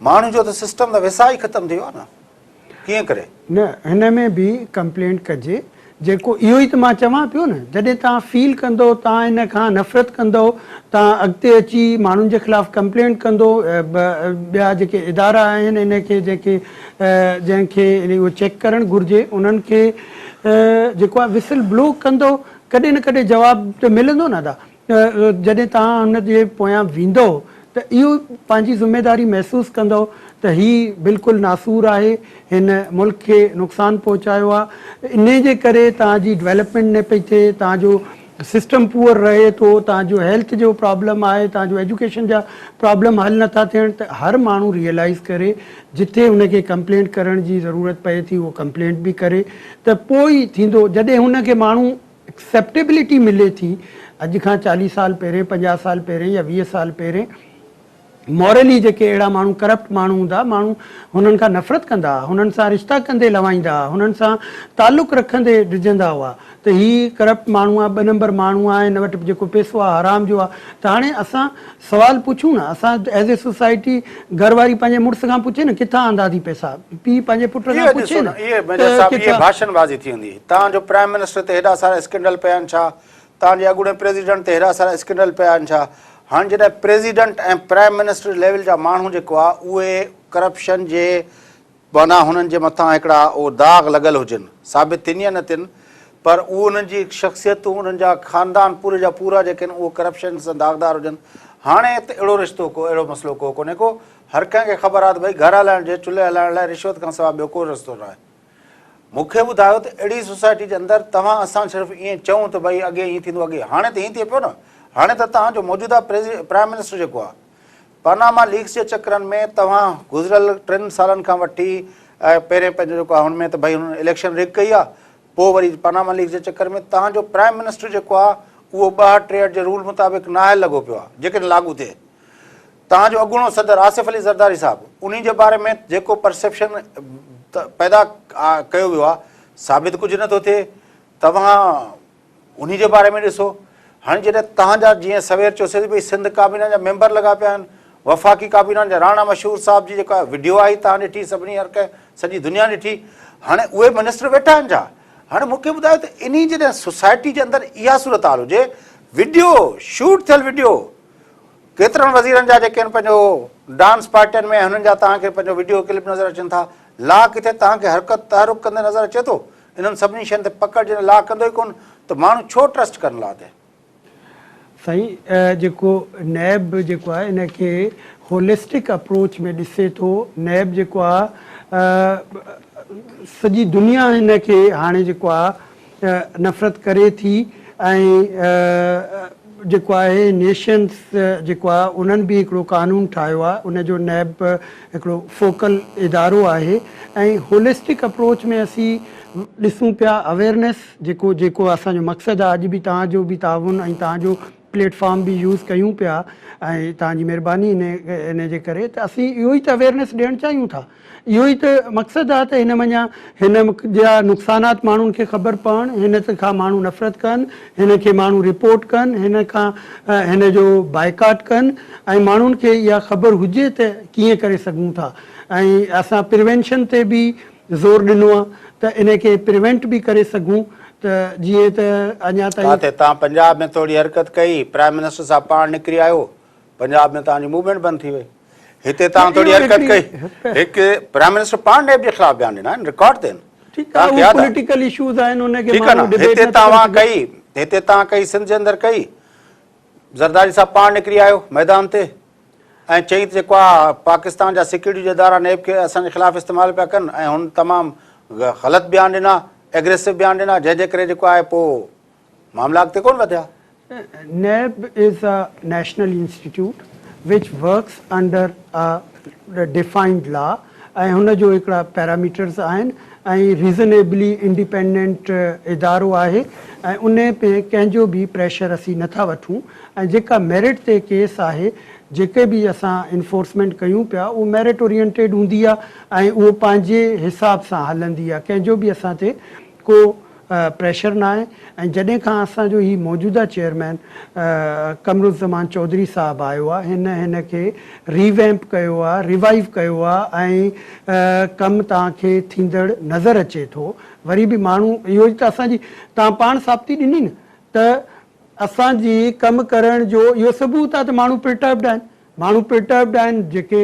ماڻهن جو ته سسٽم ته ويساهه ئي ختم ٿي ويو آهي نه ڪيئن ڪري؟ نه هن ۾ به ڪمپلينٽ ڪجي جيڪو اهو ئي ته مان چوان پيو نه جڏهن توهان فيل ڪندو توهان ان کان نفرت ڪندو توهان اڳتي اچي ماڻهن جي خلاف ڪمپلينٽ ڪندو ٻيا جيڪي ادارا آهن ان کي جيڪي جنهن کي اهو چيڪ ڪرڻ گهرجي انهن کي جيڪو آهي وسل بلو ڪندو ڪڏهن نه ڪڏهن جواب ته ملندو نه ادا جڏهن توهان هن جي پويان ويندؤ ته اهو پنهنجي ذميواري محسوس ڪندؤ ته هي بلڪل ناسور آهي، هن ملڪ کي نقصان پهچايو آهي، انهي جي ڪري توهان جي ڊولپمينٽ نه پئي ٿئي، توهان جو سسٽم پوئر رهي ٿو، توهان جو هيلٿ جو پرابلم آهي، توهان جو ايجوڪيشن جا پرابلم حل نٿا ٿيڻ ته هر ماڻهو ريئلائيز ڪري جتي هن کي ڪمپلينٽ ڪرڻ جي ضرورت پئي ٿي اهو ڪمپلينٽ به ڪري ته پوء ئي ٿيندو جڏهن هن کي ماڻهو Acceptability ملي ٿي، اڄ کان چاليهه سال پهرين، 50 سال پهرين يا 20 سال پهرين مورلي جيڪي اهڙا ماڻهو ڪرپٽ ماڻهو هوندا، ماڻهو هنن کان نفرت ڪندا هئا، هنن سان رشتا ڪندي لوائيندا هئا، هنن سان تعلق رکندي ڊڄندا هئا ته هي ڪرپٽ ماڻهو آهي، ٻه نمبر ماڻهو آهي، هن وٽ جيڪو پئسو آهي حرام جو آهي ته هاڻي اسان سوال پڇون نه، اسان ايز اي سوسائٽي گهر واري پنهنجي مڙس کان پڇي نه ڪٿان آندا ٿي پئسا، پيء پنهنجي پٽ کان اهو پڇي ڏسو نه نه اهي ميجر ته صاحب اهي ڪٿان. ڀاشڻ بازي ٿي ويندي. توهان جو پرائم منسٽر تي هيڏا سارا اسڪينڊل پيا آهن ڇا؟ توهان جي اڳوڻي پريزيڊنٽ تي هيڏا سارا اسڪينڊل پيا آهن ڇا؟ هاڻي جڏهن پريزيڊنٽ ۽ پرائم منسٽر ليول جا ماڻهو جيڪو آهي اهي ڪرپشن جي معنيٰ هنن جي مٿان هڪڙا اهو داغ لڳل هجن، ثابت ٿين يا نه ٿين، پر اهو انهن جي شخصيتون، انهن جا خاندان پوري جا پورا جيڪي آهن اهو ڪرپشن سان داغدار هجن. هاڻي ته اهڙو رشتو ڪو اهڙو مسئلو ڪو ڪونهي ڪو، هر ڪنهن کي خبر آهي ته ڀئي گهر هلائڻ جي چلهي هلائڻ لاء رشوت کان سواء ٻيو ڪو رستو ناهي. مون کي ٻڌايو ته اهڙي سوسائٽي جي اندر توهان اسان صرف ائين چئون ته ڀئي اڳي ائين ٿيندو اڳي هاڻي ته ائين ٿئي پيو نه، هاڻي ته توهان جو موجوده پرائم منسٽر جيڪو آهي پاناما ليڪس جي چڪرن ۾ توهان گذريل ٽن سالن کان وٺي پهرين پنهنجو جيڪو آهي هن ۾ ته ڀئي هنن اليڪشن رگ ڪئي آهي پوء وري پاناما ليڪس جي چڪر ۾ توهان جو پرائم منسٽر جيڪو آهي اهو 62 جي رول مطابق نااهل لڳو پيو آهي جيڪڏهن لاڳو ٿئي توهان جو اڳوڻو صدر آصف علي زرداري صاحب انهي جي باري ۾ جيڪو پرسيپشن پيدا ڪيو ويو آهي ثابت ڪجهه نٿو ٿئي توهان انهي جي باري ۾ ڏسو هاڻي جڏهن توهان جا جيئن سوير چيوسين ته ڀئي سنڌ ڪابينا جا ميمبر لڳا پيا آهن وفاقي ڪابينا جا راڻا مشهور صاحب جي جيڪا وڊيو آئي توهان ڏٺي سڀني هر ڪنهن سڄي دنيا ڏٺي هاڻي اهي منسٽر ويٺا آهن ڇا هاڻي مون کي ٻڌايو ته انهي جڏهن سوسائٽي جي اندر اها صورتحال هجي وڊيو شوٽ ٿيل وڊيو ڪيترن وزيرن جا جيڪي آهن پنهنجو ڊانس پارٽين ۾ هنن جا توهان کي پنهنجو وڊيو ڪلپ نظر اچن ٿا لا ڪٿي توهان کي حرڪت تحرڪ ڪندي نظر اچي ٿو انهن سڀني شين تي پڪڙ جڏهن لا ڪندو ئي ڪونه ته ماڻهو ڇو ٽرسٽ ڪن لا تي. سائين جيڪو نيب جيڪو آهي ان کي هولسٽڪ اپروچ ۾ ڏسي ٿو نيب جيڪو آهي سڄي دنيا هن کي هاڻي جيڪو آهي نفرت ڪري ٿي ۽ جيڪو آهي نيشنز جيڪو آهي انهن به هڪڙو قانون ٺاهيو آهي ان جو نيب هڪڙو فوڪل ادارو آهي ۽ هولسٽڪ اپروچ ۾ اسين ڏسون پيا اويئرنيس جيڪو جيڪو اسان جو مقصد آهي اڄ به توهان جو به تعاون ۽ توهان جو پليٽ فارم به يوز ڪيون پيا ۽ توهان جي مهرباني ان ان جي ڪري ته اسين اهو ئي ته اويئرنيس ڏيڻ چاهيون ٿا اهو ئي ته مقصد آهي ته هن منجهان هن جا نقصانات ماڻهن کي خبر پون، هن کان ماڻهو نفرت ڪن، هن کي ماڻهو رپورٽ ڪن، هن کان هن جو بائيڪاٽ ڪن ۽ ماڻهن کي اها خبر هجي ته ڪيئن ڪري سگهون ٿا ۽ اسان پريوينشن تي به زور ڏنو آهي ته ان کي پريوينٽ به ڪري سگهون ته جيئن ته اڃا تائين. ڪاٿي تان پنجاب ۾ ٿوري حرڪت ڪئي، پرائم منسٽر صاحب پاڻ نڪري آيو، پنجاب ۾ توهان جي موومينٽ بند ٿي وئي هتي توهان ٿوري حرڪت ڪئي هڪ پرائم منسٽر پاڻ نيب جي خلاف بيان ڏنا آهن رڪارڊ تي آهن ٺيڪ آهي اهو پوليٽيڪل اشوز آهن ان کي ماڻهو ڊبيٽ هتي توهان ڪئي هتي توهان ڪئي سنڌ جي اندر ڪئي زرداري صاحب پاڻ نڪري آيو ميدان تي ۽ چئي ته جيڪو آ پاڪستان جا سيڪيورٽي جا ادارا نيب کي اسان جي خلاف استعمال پيا ڪن ۽ هن تمام غلط بيان ڏنا ايگريسو بيان ڏنا جنهن جي ڪري جيڪو آهي پوء معاملا اڳتي ڪونه وڌيا. NAB is a national institute which works under a defined law ۽ هن جو هڪڙا پيراميٽرز آهن ۽ ريزنيبلي انڊيپينڊنٽ ادارو آهي ۽ ان ۾ ڪنهن جو به پريشر اسين نٿا وٺون ۽ جيڪا ميرٽ تي ڪيس آهي جيڪي به اسان انفورسمينٽ ڪيون پيا اهو ميرٽ اورينٽيڊ هوندي آهي ۽ اهو پنهنجي حساب سان هلندي آهي ڪنهن جو به اسان تي ڪو پريشر ناهي ۽ جڏهن کان اسان جو هي موجوده چيئرمين قمرالزمان چوڌري صاحب آيو آهي هن هن کي ري ويمپ ڪيو آهي ريوائيو ڪيو آهي ۽ ڪم توهان کي ٿيندڙ نظر اچي ٿو وري به ماڻهو اهو ئي ته اسان جي توهان پاڻ ثابتي ڏني نه ته اسان جي ڪم ڪرڻ جو اهو ثبوت آهي ته ماڻهو پرٽربڊ آهن ماڻهو پرٽربڊ آهن، جيڪي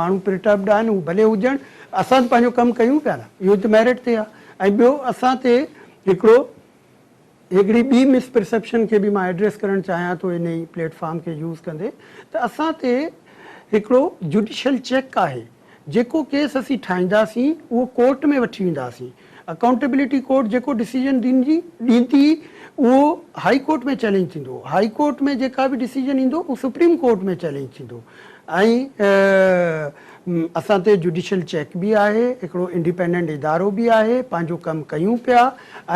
ماڻهو پرٽربڊ آهن هو ڀلي هجن، اسان ته پنهنجو ڪم ڪيون پيا نه، اهو ته ميرٽ تي آهي ۽ ٻيو اسان تي هڪڙو هڪڙي ٻي مس پرسيپشن کي به مان ايڊريس ڪرڻ چاهيان ٿو انهي پليٽ فارم کي يوز ڪندي ته اسان تي هڪڙو جوڊيشل چيڪ آهي جيڪو ڪيس اسين ٺاهينداسين اهو ڪورٽ ۾ وٺي وينداسين، اڪائونٽيبلٽي ڪورٽ جيڪو ڊسيزن ڏيندي اهو هائي ڪورٽ ۾ چئلينج ٿيندو، هائي ڪورٽ ۾ جيڪا به ڊسيزن ايندو اهو سپريم ڪورٽ ۾ چئلينج ٿيندو ۽ اسان تي جوڊيشل چيڪ به آهي، هڪڙو انڊيپينڊنٽ ادارو به آهي، پنهنجو ڪم ڪيون پيا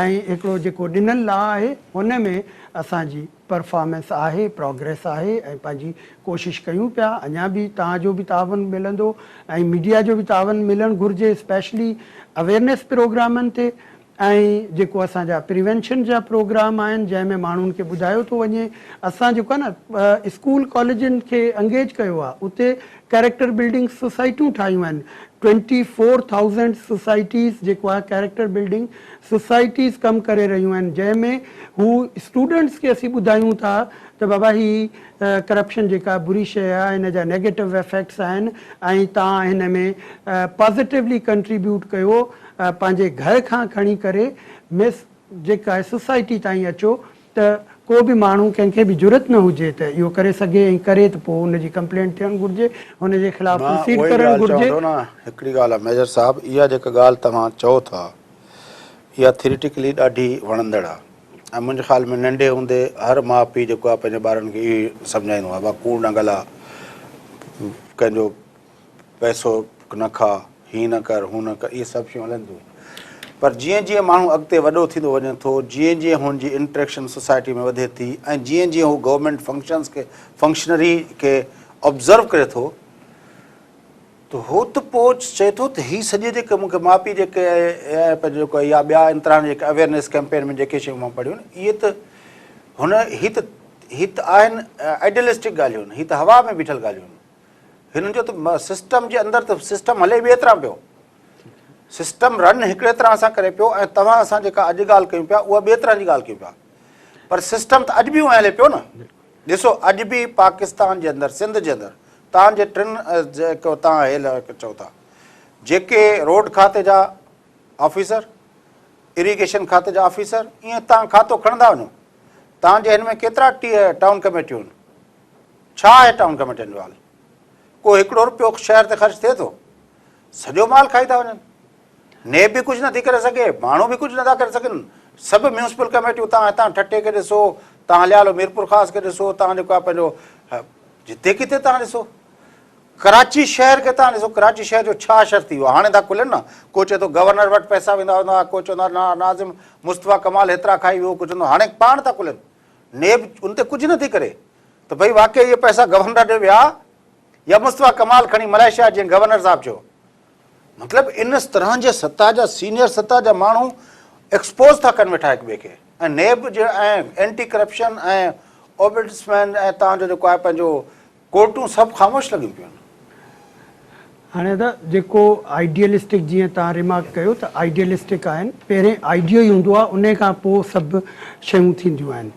۽ هڪڙو جيڪو ڏنل لا آهي ان ۾ اسان جي پرفارمنس آهي، پراگريس آهي ۽ پنهنجي ڪوشش ڪيون پيا، اڃا به توهان جو به تعاون ملندو ۽ ميڊيا جو به تعاون ملڻ گهرجي اسپيشلي اويئرنيس پروگرامن تي ۽ جيڪو اسان جا پريوينشن جا پروگرام آهن جنهن ۾ ماڻهن کي ٻڌايو ٿو وڃي اسان جيڪو آهي نه اسڪول ڪاليجن کي انگيج ڪيو آهي اتي ڪيريڪٽر بلڊنگ سوسائٽيون ٺاهيون آهن ٽوئنٽي فور ٿائوزنڊ سوسائٽيز جيڪو آهي ڪيريڪٽر بلڊنگ سوسائٽيز ڪم ڪري رهيون آهن جنهن ۾ هو اسٽوڊنٽس کي اسين ٻڌايون ٿا ته بابا هي ڪرپشن جيڪا بري شيء آهي هن جا نيگيٽو افيڪٽس آهن ۽ توهان هن ۾ پازيٽولي ڪنٽريبيوٽ ڪيو پنهنجي گهر کان کڻي ڪري مس جيڪا آهي سوسائٽي تائين اچو ته ڪو به ماڻهو ڪنهن کي به جرئت نه هجي ته اهو ڪري سگهي ۽ ڪري ته پوء ان جي ڪمپلينٽ ٿيڻ گهرجي، هن جي خلاف مان پروسيڊ اها ئي ڪرڻ ڳالهه چوان گهرجي. ٿو نه، هڪڙي ڳالهه آهي ميجر صاحب اها جيڪا ڳالهه توهان چئو ٿا اها ٿيريٽيڪلي ڏاڍي وڻندڙ آهي ۽ منهنجي خيال ۾ ننڍي هوندي هر ماء پيء جيڪو آهي پنهنجي ٻارن کي اهو ئي سمجهائيندو آهي بابا ڪوڙ نه ڳالهاء ڪنهن جو پئسو نه کاء، هيئن نه ڪر، هون نه ڪر، اهي سڀ شيون هلن ٿيون. پر جيئن جيئن ماڻهو اڳتي وڏو ٿيندو وڃي ٿو، جيئن جيئن هن جي انٽريڪشن سوسائٽي ۾ وڌي ٿي ۽ جيئن جيئن هو گورنمينٽ فنڪشنز کي، فنڪشنري کي آبزرو ڪري ٿو ته هو ته پوء چئي ٿو ته هي سڄي جيڪي مون کي ماء پيء جيڪي پنهنجو جيڪو يا ٻيا ان طرح جيڪي اويئرنيس ڪيمپين ۾ جيڪي شيون مان پڙهيون آهن اهي ته هن هي ته هي ته آهن آئيڊيلسٽڪ ڳالهيون آهن، هي ته هوا ۾ بيٺل ڳالهيون آهن. هنن جو ته سسٽم جي اندر ته سسٽم هلي ٻئي طرح پيو سسٽم رن هڪڙي طرح سان ڪري پيو ۽ توهان اسان جيڪا اڄ ڳالهه ڪيون پيا اها ٻئي طرح جي ڳالهه ڪيون پيا پر سسٽم ته اڄ به اونئن هلي پيو نه ڏسو اڄ به پاڪستان جي اندر سنڌ جي اندر تان جي ٽن جيڪو تان هيل چئو ٿا جيڪي روڊ کاتي جا آفيسر اريگيشن کاتي جا آفيسر ائين تان کاتو کڻندا وڃو تان جي هن ۾ ڪيترا ٽائون ڪميٽيون ڇا آهي ٽائون ڪميٽين جو حال؟ ڪو هڪڙو روپيو شهر تي خرچ ٿئي ٿو؟ سڄو مال کائي ٿا وڃن. نيب به ڪجهه نٿي ڪري سگهي، ماڻهو به ڪجهه نٿا ڪري سگهن. سڀ ميونسپل ڪميٽيون تان هتان ٺٽي کي ڏسو، تان هليا هلو ميرپورخاص کي ڏسو، تان جيڪو آهي پنهنجو جتي ڪٿي تان ڏسو. ڪراچي شهر کي تان ڏسو، ڪراچي شهر جو ڇا حشر ٿي ويو آهي. هاڻي ٿا کلن نه، ڪو چئي ٿو گورنر وٽ پئسا ويندا هوندا، ڪو چوندو آهي ناظم مصطفيٰ ڪمال هيترا کائي ويو، ڪو چوندو هاڻي پاڻ ٿا کلن. نيب ان تي ڪجهه نٿي ڪري ته ڀئي واقعي اهي پئسا گورنر ڏي ويا يا مصطفيٰ ڪمال کڻي ملائيشيا جيئن گورنر صاحب چيو. مطلب ان طرح جي سطح جا سينيئر سطح جا ماڻهو ايڪسپوز ٿا ڪن ويٺا هڪ ٻئي کي ۽ نيب جي ۽ اينٽي ڪرپشن ۽ اوبڊسمين ۽ تان جو جيڪو آهي پنهنجو ڪورٽون سڀ خاموش لڳيون پيون آهن. هاڻي ادا جيڪو آئيڊيلسٽڪ جيئن توهان ريمارڪ ڪيو ته آئيڊيلسٽڪ آهن پهرين آئيڊيو ئي هوندو آهي انهي کان پوء سڀ شيون ٿينديون آهن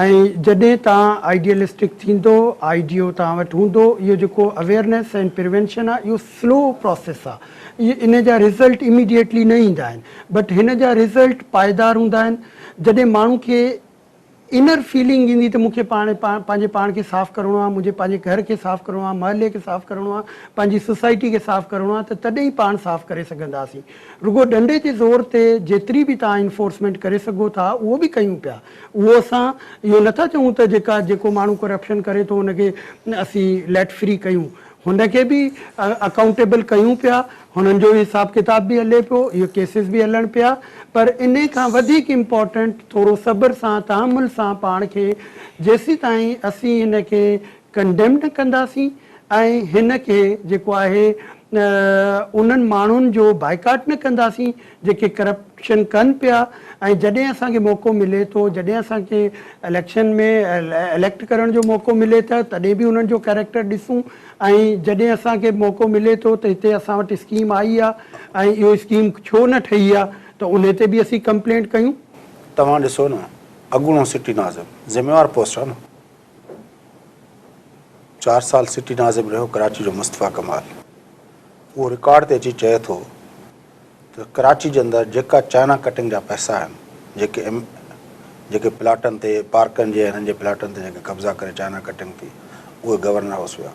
۽ جڏهن توهان آئيڊيلسٽڪ ٿيندو آئيڊيو توهان وٽ هوندو اهو جيڪو اويئرنيس ۽ پريوينشن آهي اهو سلو پراسيس آهي ان جا رزلٽ اميڊيٽلي نه ايندا آهن بٽ هن جا رزلٽ پائيدار هوندا آهن جڏهن ماڻهو کي انر فيلنگ ايندي ته مون کي پاڻ پنهنجي پاڻ کي صاف ڪرڻو آهي، منهنجي پنهنجي گهر کي صاف ڪرڻو آهي، محلي کي صاف ڪرڻو آهي، پنهنجي سوسائٽي کي صاف ڪرڻو آهي ته تڏهن ئي پاڻ صاف ڪري سگهنداسين. رڳو ڏنڊي جي زور تي جيتري به توهان انفورسمينٽ ڪري سگهو ٿا اهو به ڪيون پيا. اهو اسان اهو نٿا چئون ته جيڪا جيڪو ماڻهو ڪرپشن ڪري ٿو ان کي اسين ليٽ فري ڪيون. هن کي به اڪائونٽيبل ڪيون پيا، هنن جو حساب ڪتاب به هلي پيو، اهي ڪيسز به هلن پيا پر انهي کان وڌيڪ امپارٽنٽ ٿورو صبر سان تحمل سان پاڻ کي جيسيتائين اسين هن کي ڪنڊيم نه ڪنداسين ۽ هن کي جيڪو آهي انهن ماڻهن جو بائيڪاٽ نه ڪنداسين جيڪي ڪرپشن ڪن پيا ۽ جڏهن اسان کي موقعو ملي ٿو جڏهن اسان کي اليڪشن ۾ اليڪٽ ڪرڻ جو موقعو ملي ته تڏهن به انهن جو ڪيريڪٽر ڏسون ۽ جڏهن اسان کي موقعو ملي ٿو ته هتي اسان وٽ اسڪيم آئي آ ۽ اهو اسڪيم ڇو نه ٺهي آ ته انهي تي به اسين ڪمپلينٽ ڪيون. توهان ڏسو نه اڳوڻو سٽي ناظم ذميوار پوسٽ آ نه چار سال سٽي ناظم رهيو ڪراچي جو مصطفيٰ ڪمال اهو رڪارڊ تي اچي چئي ٿو ته ڪراچي جي اندر جيڪا چائنا ڪٽنگ جا پئسا آهن جيڪي ايم جيڪي پلاٽن تي پارڪن جي هنن جي پلاٽن تي جيڪي قبضا ڪري چائنا ڪٽنگ ٿي اهي گورنر هائوس ويا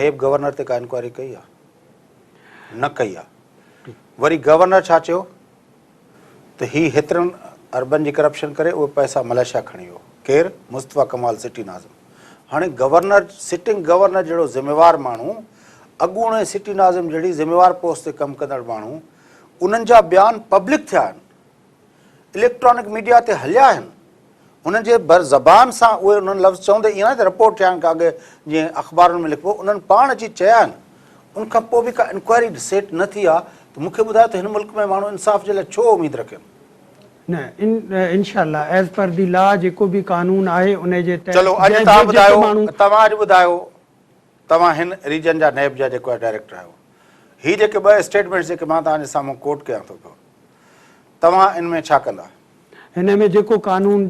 نيب گورنر تي ڪا انڪوائري ڪئي آ نه ڪئي آ وري گورنر ڇا چيو ته هي هيترن اربن جي ڪرپشن ڪري اهي پئسا ملائيشيا کڻي ويو. ڪير؟ مصطفيٰ ڪمال سٽي ناظم. هاڻي گورنر سٽنگ گورنر جهڙو ذميوار ماڻهو، اڳوڻي سٽي ناظم جهڙي ذميوار پوسٽ تي ڪم ڪندڙ ماڻهو، انهن جا بيان پبلڪ ٿيا آهن، اليڪٽرانڪ ميڊيا تي هليا آهن، انهن جي بر زبان سان اهي انهن لفظ چوندي ائين ناهي ته رپورٽ ٿيا آهن ڪا اڳ جيئن اخبارن ۾ لکبو انهن پاڻ اچي چيا آهن ان کان پوء به ڪا انڪوائري سيٽ نه ٿي آهي ته مون کي ٻڌايو ته هن ملڪ ۾ ماڻهو انصاف جي لاء ڇو اميد رکين؟ نه انشاء الله ايز پر the لا جيڪو به قانون آهي ان جي تحت چلو اڄ توهان ٻڌايو توهان اڄ ٻڌايو توهان هن ريجن جا نيب جا جيڪو آهي ڊائريڪٽر آهيو هي جيڪي ٻه اسٽيٽمينٽس جيڪي مان توهان جي سامهون ڪوٽ ڪيان ٿو پيو توهان ان ۾ ڇا ڪندا؟ هن ۾ جيڪو قانون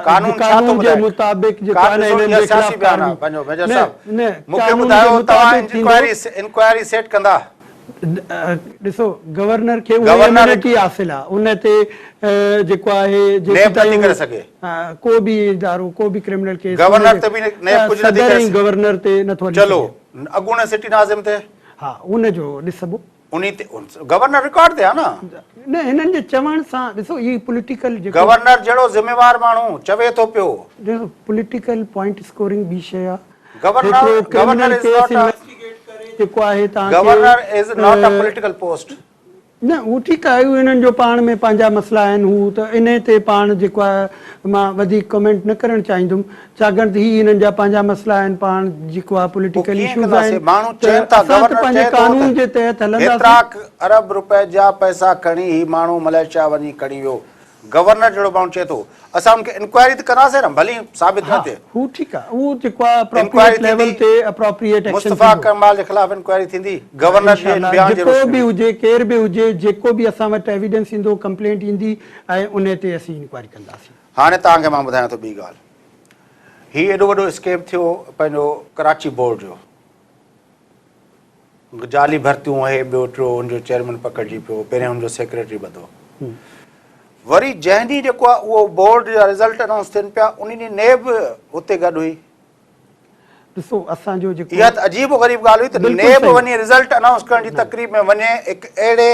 قانون جي مطابق جيڪو آهي نه هنن جي خلاف ڪارروائي نه نه قانون جي مطابق ٿيندو انڪوائري سيٽ ڪندا. ڏسو گورنر کي اها اميونٽي حاصل آهي ان تي جيڪو آهي جيسين تائين ڪو به ادارو ڪو به ڪرمنل ڪيس گورنر تي به نيب ڪجهه نٿي ڪري سگهي گورنر تي نٿو هلي چلو اڳوڻي سٽي ناظم تي ها ان جو ڏسبو. انهي تي گورنر رڪارڊ تي آ نه. نه هنن جي چوڻ سان ڏسو هي پوليٽيڪل جيڪو. گورنر جهڙو ذميوار ماڻهو چوي ٿو پيو. ڏسو پوليٽيڪل پوائنٽ اسڪورنگ ٻي شي آ. گورنر هڪڙو governor criminal is case not a investigate ڪري جيڪو آهي توهان کي. Governor is not a political post. نه هو ٺيڪ آهي اهي هنن جو پاڻ ۾ پنهنجا مسئلا آهن هو ته انهي تي پاڻ جيڪو آهي مان وڌيڪ ڪمينٽ نه ڪرڻ چاهيندم ڇاڪاڻ ته هي هنن جا پنهنجا مسئلا آهن پاڻ جيڪو آهي پوء پوليٽيڪل ڪيئن اشوز ڪنداسين آهن ماڻهو ته چين ٿا اسان ته گورنر پنهنجي چئي ٿو قانون ته جي تحت هيترا هلنداسين. ارب روپيه جا پئسا کڻي هي ماڻهو ملائيشيا وڃي کڻي ويو گورنر جهڙو ماڻهو چئي ٿو اسان ان کي انڪوائري ته ڪنداسين نه ڀلي ثابت نه ها ٿئي. هو ٺيڪ آهي اهو جيڪو آهي انڪوائري اپروپريٽ ليول ٿيندي تي اپروپريٽ ايڪشن مصطفيٰ ٿيندو. ڪمال جي خلاف انڪوائري ٿيندي گورنر انشاء جي الله بيان جي جيڪو روشني به ۾. هجي ڪير به هجي جيڪو به اسان وٽ ايويڊنس ايندو ڪمپلينٽ ايندي ۽ انهي تي اسين انڪوائري ڪنداسين. هاڻي توهان کي مان ٻڌايان ٿو ٻي ڳالهه هي ايڏو وڏو اسڪيم ٿيو پنهنجو ڪراچي بورڊ جو جعلي ڀرتيون هي ٻيو ٽيو ان جو چيئرمين پڪڙجي پيو پهرين ان جو سيڪريٽري ٻڌو وري جنهن ڏينهن جيڪو آهي اهو بورڊ جا رزلٽ انائونس ٿين پيا ان ڏينهن نيب اتي گڏ هئي. ڏسو اسان جو جيڪو اها ته عجيب و غريب ڳالهه هئي ته نيب وڃي رزلٽ انائونس ڪرڻ جي تقريب ۾ وڃي هڪ اهڙي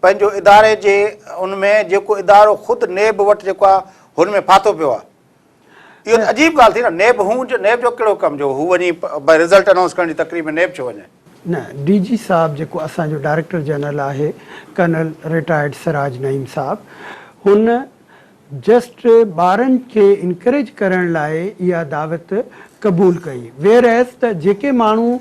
پنهنجو اداري جي ان ۾ جيڪو ادارو خود نيب وٽ جيڪو آهي هن ۾ ڦاٿو پيو آهي اهو ته عجيب ڳالهه ٿي نه نيب هو نيب جو ڪهڙو ڪم جو هو وڃي رزلٽ انائونس ڪرڻ جي تقريب ۾ نيب ڇو وڃي. نه ڊي جي صاحب جيڪو اسان جو ڊائريڪٽر جنرل آهي ڪرنل رٽائرڊ سراج نعيم صاحب هن جسٽ ٻارن کي انڪريج ڪرڻ لاء اها دعوت قبول ڪئي ويئر ايز ته جيڪي ماڻهو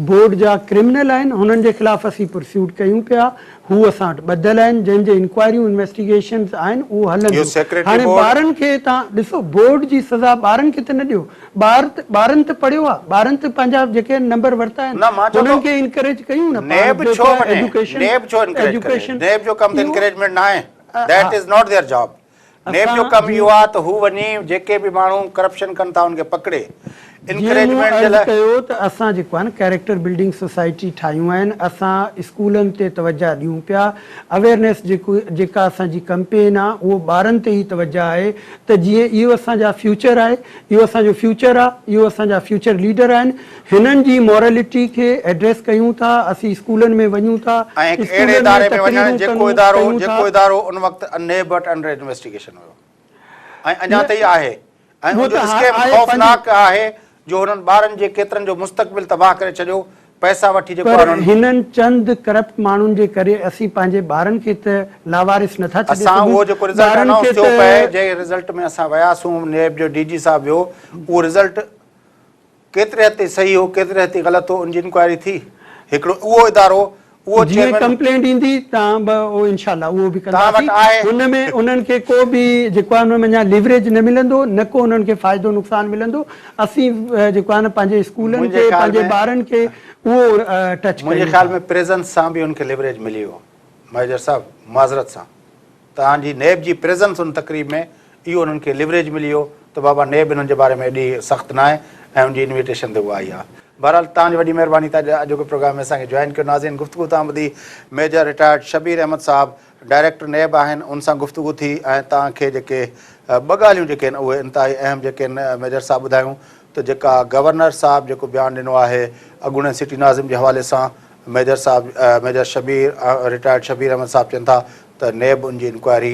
بورڊ جا ڪرمنل آهن هنن جي خلاف اسين پرسيوٽ ڪيون پيا هو اسان وٽ ٻڌل آهن جن جي انڪوائريون انويسٽيگيشنز آهن اهو هلن اهو ٿيون سيڪريٽري هاڻي بورڊ ٻارن کي تان ڏسو بورڊ جي سزا ٻارن کي ته نه ڏيو ٻار ته ٻارن ته پڙهيو آهي ٻارن ته پنهنجا جيڪي نمبر ورتا آهن نه مان چوان هنن ٿو کي انڪريج ڪيون نه پاڻ نيب ڇو جيڪو آهي وڃي ايجوڪيشن نيب ڇو انڪريج ڪري ايجوڪيشن نيب جو ڪم ته اهو انڪريجمينٽ ناهي ها that is not their job NAB جو اسان ڪم جي اهو آهي ته هو وڃي جيڪي به ماڻهو ڪرپشن ڪن ٿا ان کي پڪڙي. جيئن مون انڪريجمينٽ جي عرض لاء. ڪيو ته اسان جيڪو آهي نه ڪيريڪٽر بلڊنگ سوسائٽي ٺاهيون آهن، اسان اسڪولن تي توجه ڏيون پيا، اويئرنيس جيڪو جيڪا اسان جي ڪمپين آ اهو ٻارن تي ئي توجه آهي ته جيئن اهو اسان جا فيوچر آهي، اهو اسان جو فيوچر آ، اهو اسان جا فيوچر ليڊر آهن، هنن جي مورلٽي کي ايڊريس ڪيون ٿا، اسين اسڪولن ۾ وڃون ٿا، ۽ هڪ اهڙي اسڪولن ۾ اداري ۾ وڃڻ تقريرون جيڪو ڪنون ادارو ڪيون ٿا. جيڪو ادارو ان وقت نيب وٽ انڊر انويسٽيگيشن هيو ۽ اڃا نه تائين آهي ۽ اهو ان جو ته اسڪيم آهي پنهنجي خوفناڪ آهي جو هنن ٻارن جي ڪيترن جو مستقبل تباهه ڪري ڇڏيو، پئسا وٺي جيڪو پر هنن. هنن چند ڪرپٽ ماڻهن جي ڪري اسين پنهنجي ٻارن کي ته لاوارث نٿا ڇڏي اسان سگهون، اهو جيڪو رزلٽ ٻارن انائونس کي ٿيو ته. پئي جنهن رزلٽ ۾ اسان وياسون نيب جو ڊي جي صاحب ويو اهو رزلٽ ڪيتري حد تائين صحيح هو ڪيتري حد تائين غلط هو ان جي انڪوائري ٿي هڪڙو اهو ادارو اهو جيئن چيئرمين ڪمپلينٽ ايندي تان به اهو انشاء الله اهو به توهان وٽ ڪنداسين آهي. هن ۾ انهن کي ڪو به جيڪو آهي ان منجهان ليوريج نه ملندو نه ڪو انهن کي فائدو نقصان ملندو اسين جيڪو آهي نه پنهنجي اسڪولن منهنجي کي خيال پنهنجي ۾ ٻارن کي اهو ٽچ منهنجي ڪيون خيال ٿا. ۾ پريزنس سان به ان کي ليوريج ملي ويو ميجر صاحب معذرت سان توهان جي نيب جي پريزنس ان تقريب ۾ اهو انهن کي ليوريج ملي ويو ته بابا نيب انهن جي باري ۾ ايڏي سخت ناهي ۽ ان جي انويٽيشن تي هو آئي آ. بهرحال توهان جي وڏي مهرباني ته اڄ اڄوڪي پروگرام ۾ اسان کي جوائن ڪيو. ناظرين گفتگو توهان ٻڌي ميجر رٽائرڊ شبير احمد صاحب ڊائريڪٽر نيب آهن ان سان گفتگو ٿي ۽ توهان کي جيڪي ٻه ڳالهيون جيڪي آهن اهي انتهائي اهم جيڪي آهن ميجر صاحب ٻڌايون ته جيڪا گورنر صاحب جيڪو بيان ڏنو آهي اڳوڻي سٽي ناظم جي حوالي سان ميجر صاحب ميجر شبير رٽائرڊ شبير احمد صاحب چون ٿا ته نيب ان جي انڪوائري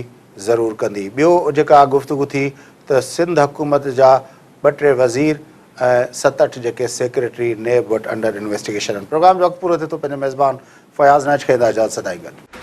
ضرور ڪندي. ٻيو جيڪا گفتگو ٿي ته سنڌ حڪومت جا ٻه ٽي وزير ۽ ست اٺ جيڪي سيڪريٽري نيب وٽ انڊر انويسٽيگيشن آهن. پروگرام جو وقت پورو ٿئي ٿو پنهنجي ميزبان فياض نائچ کي ادا اجازت سدائين گڏ.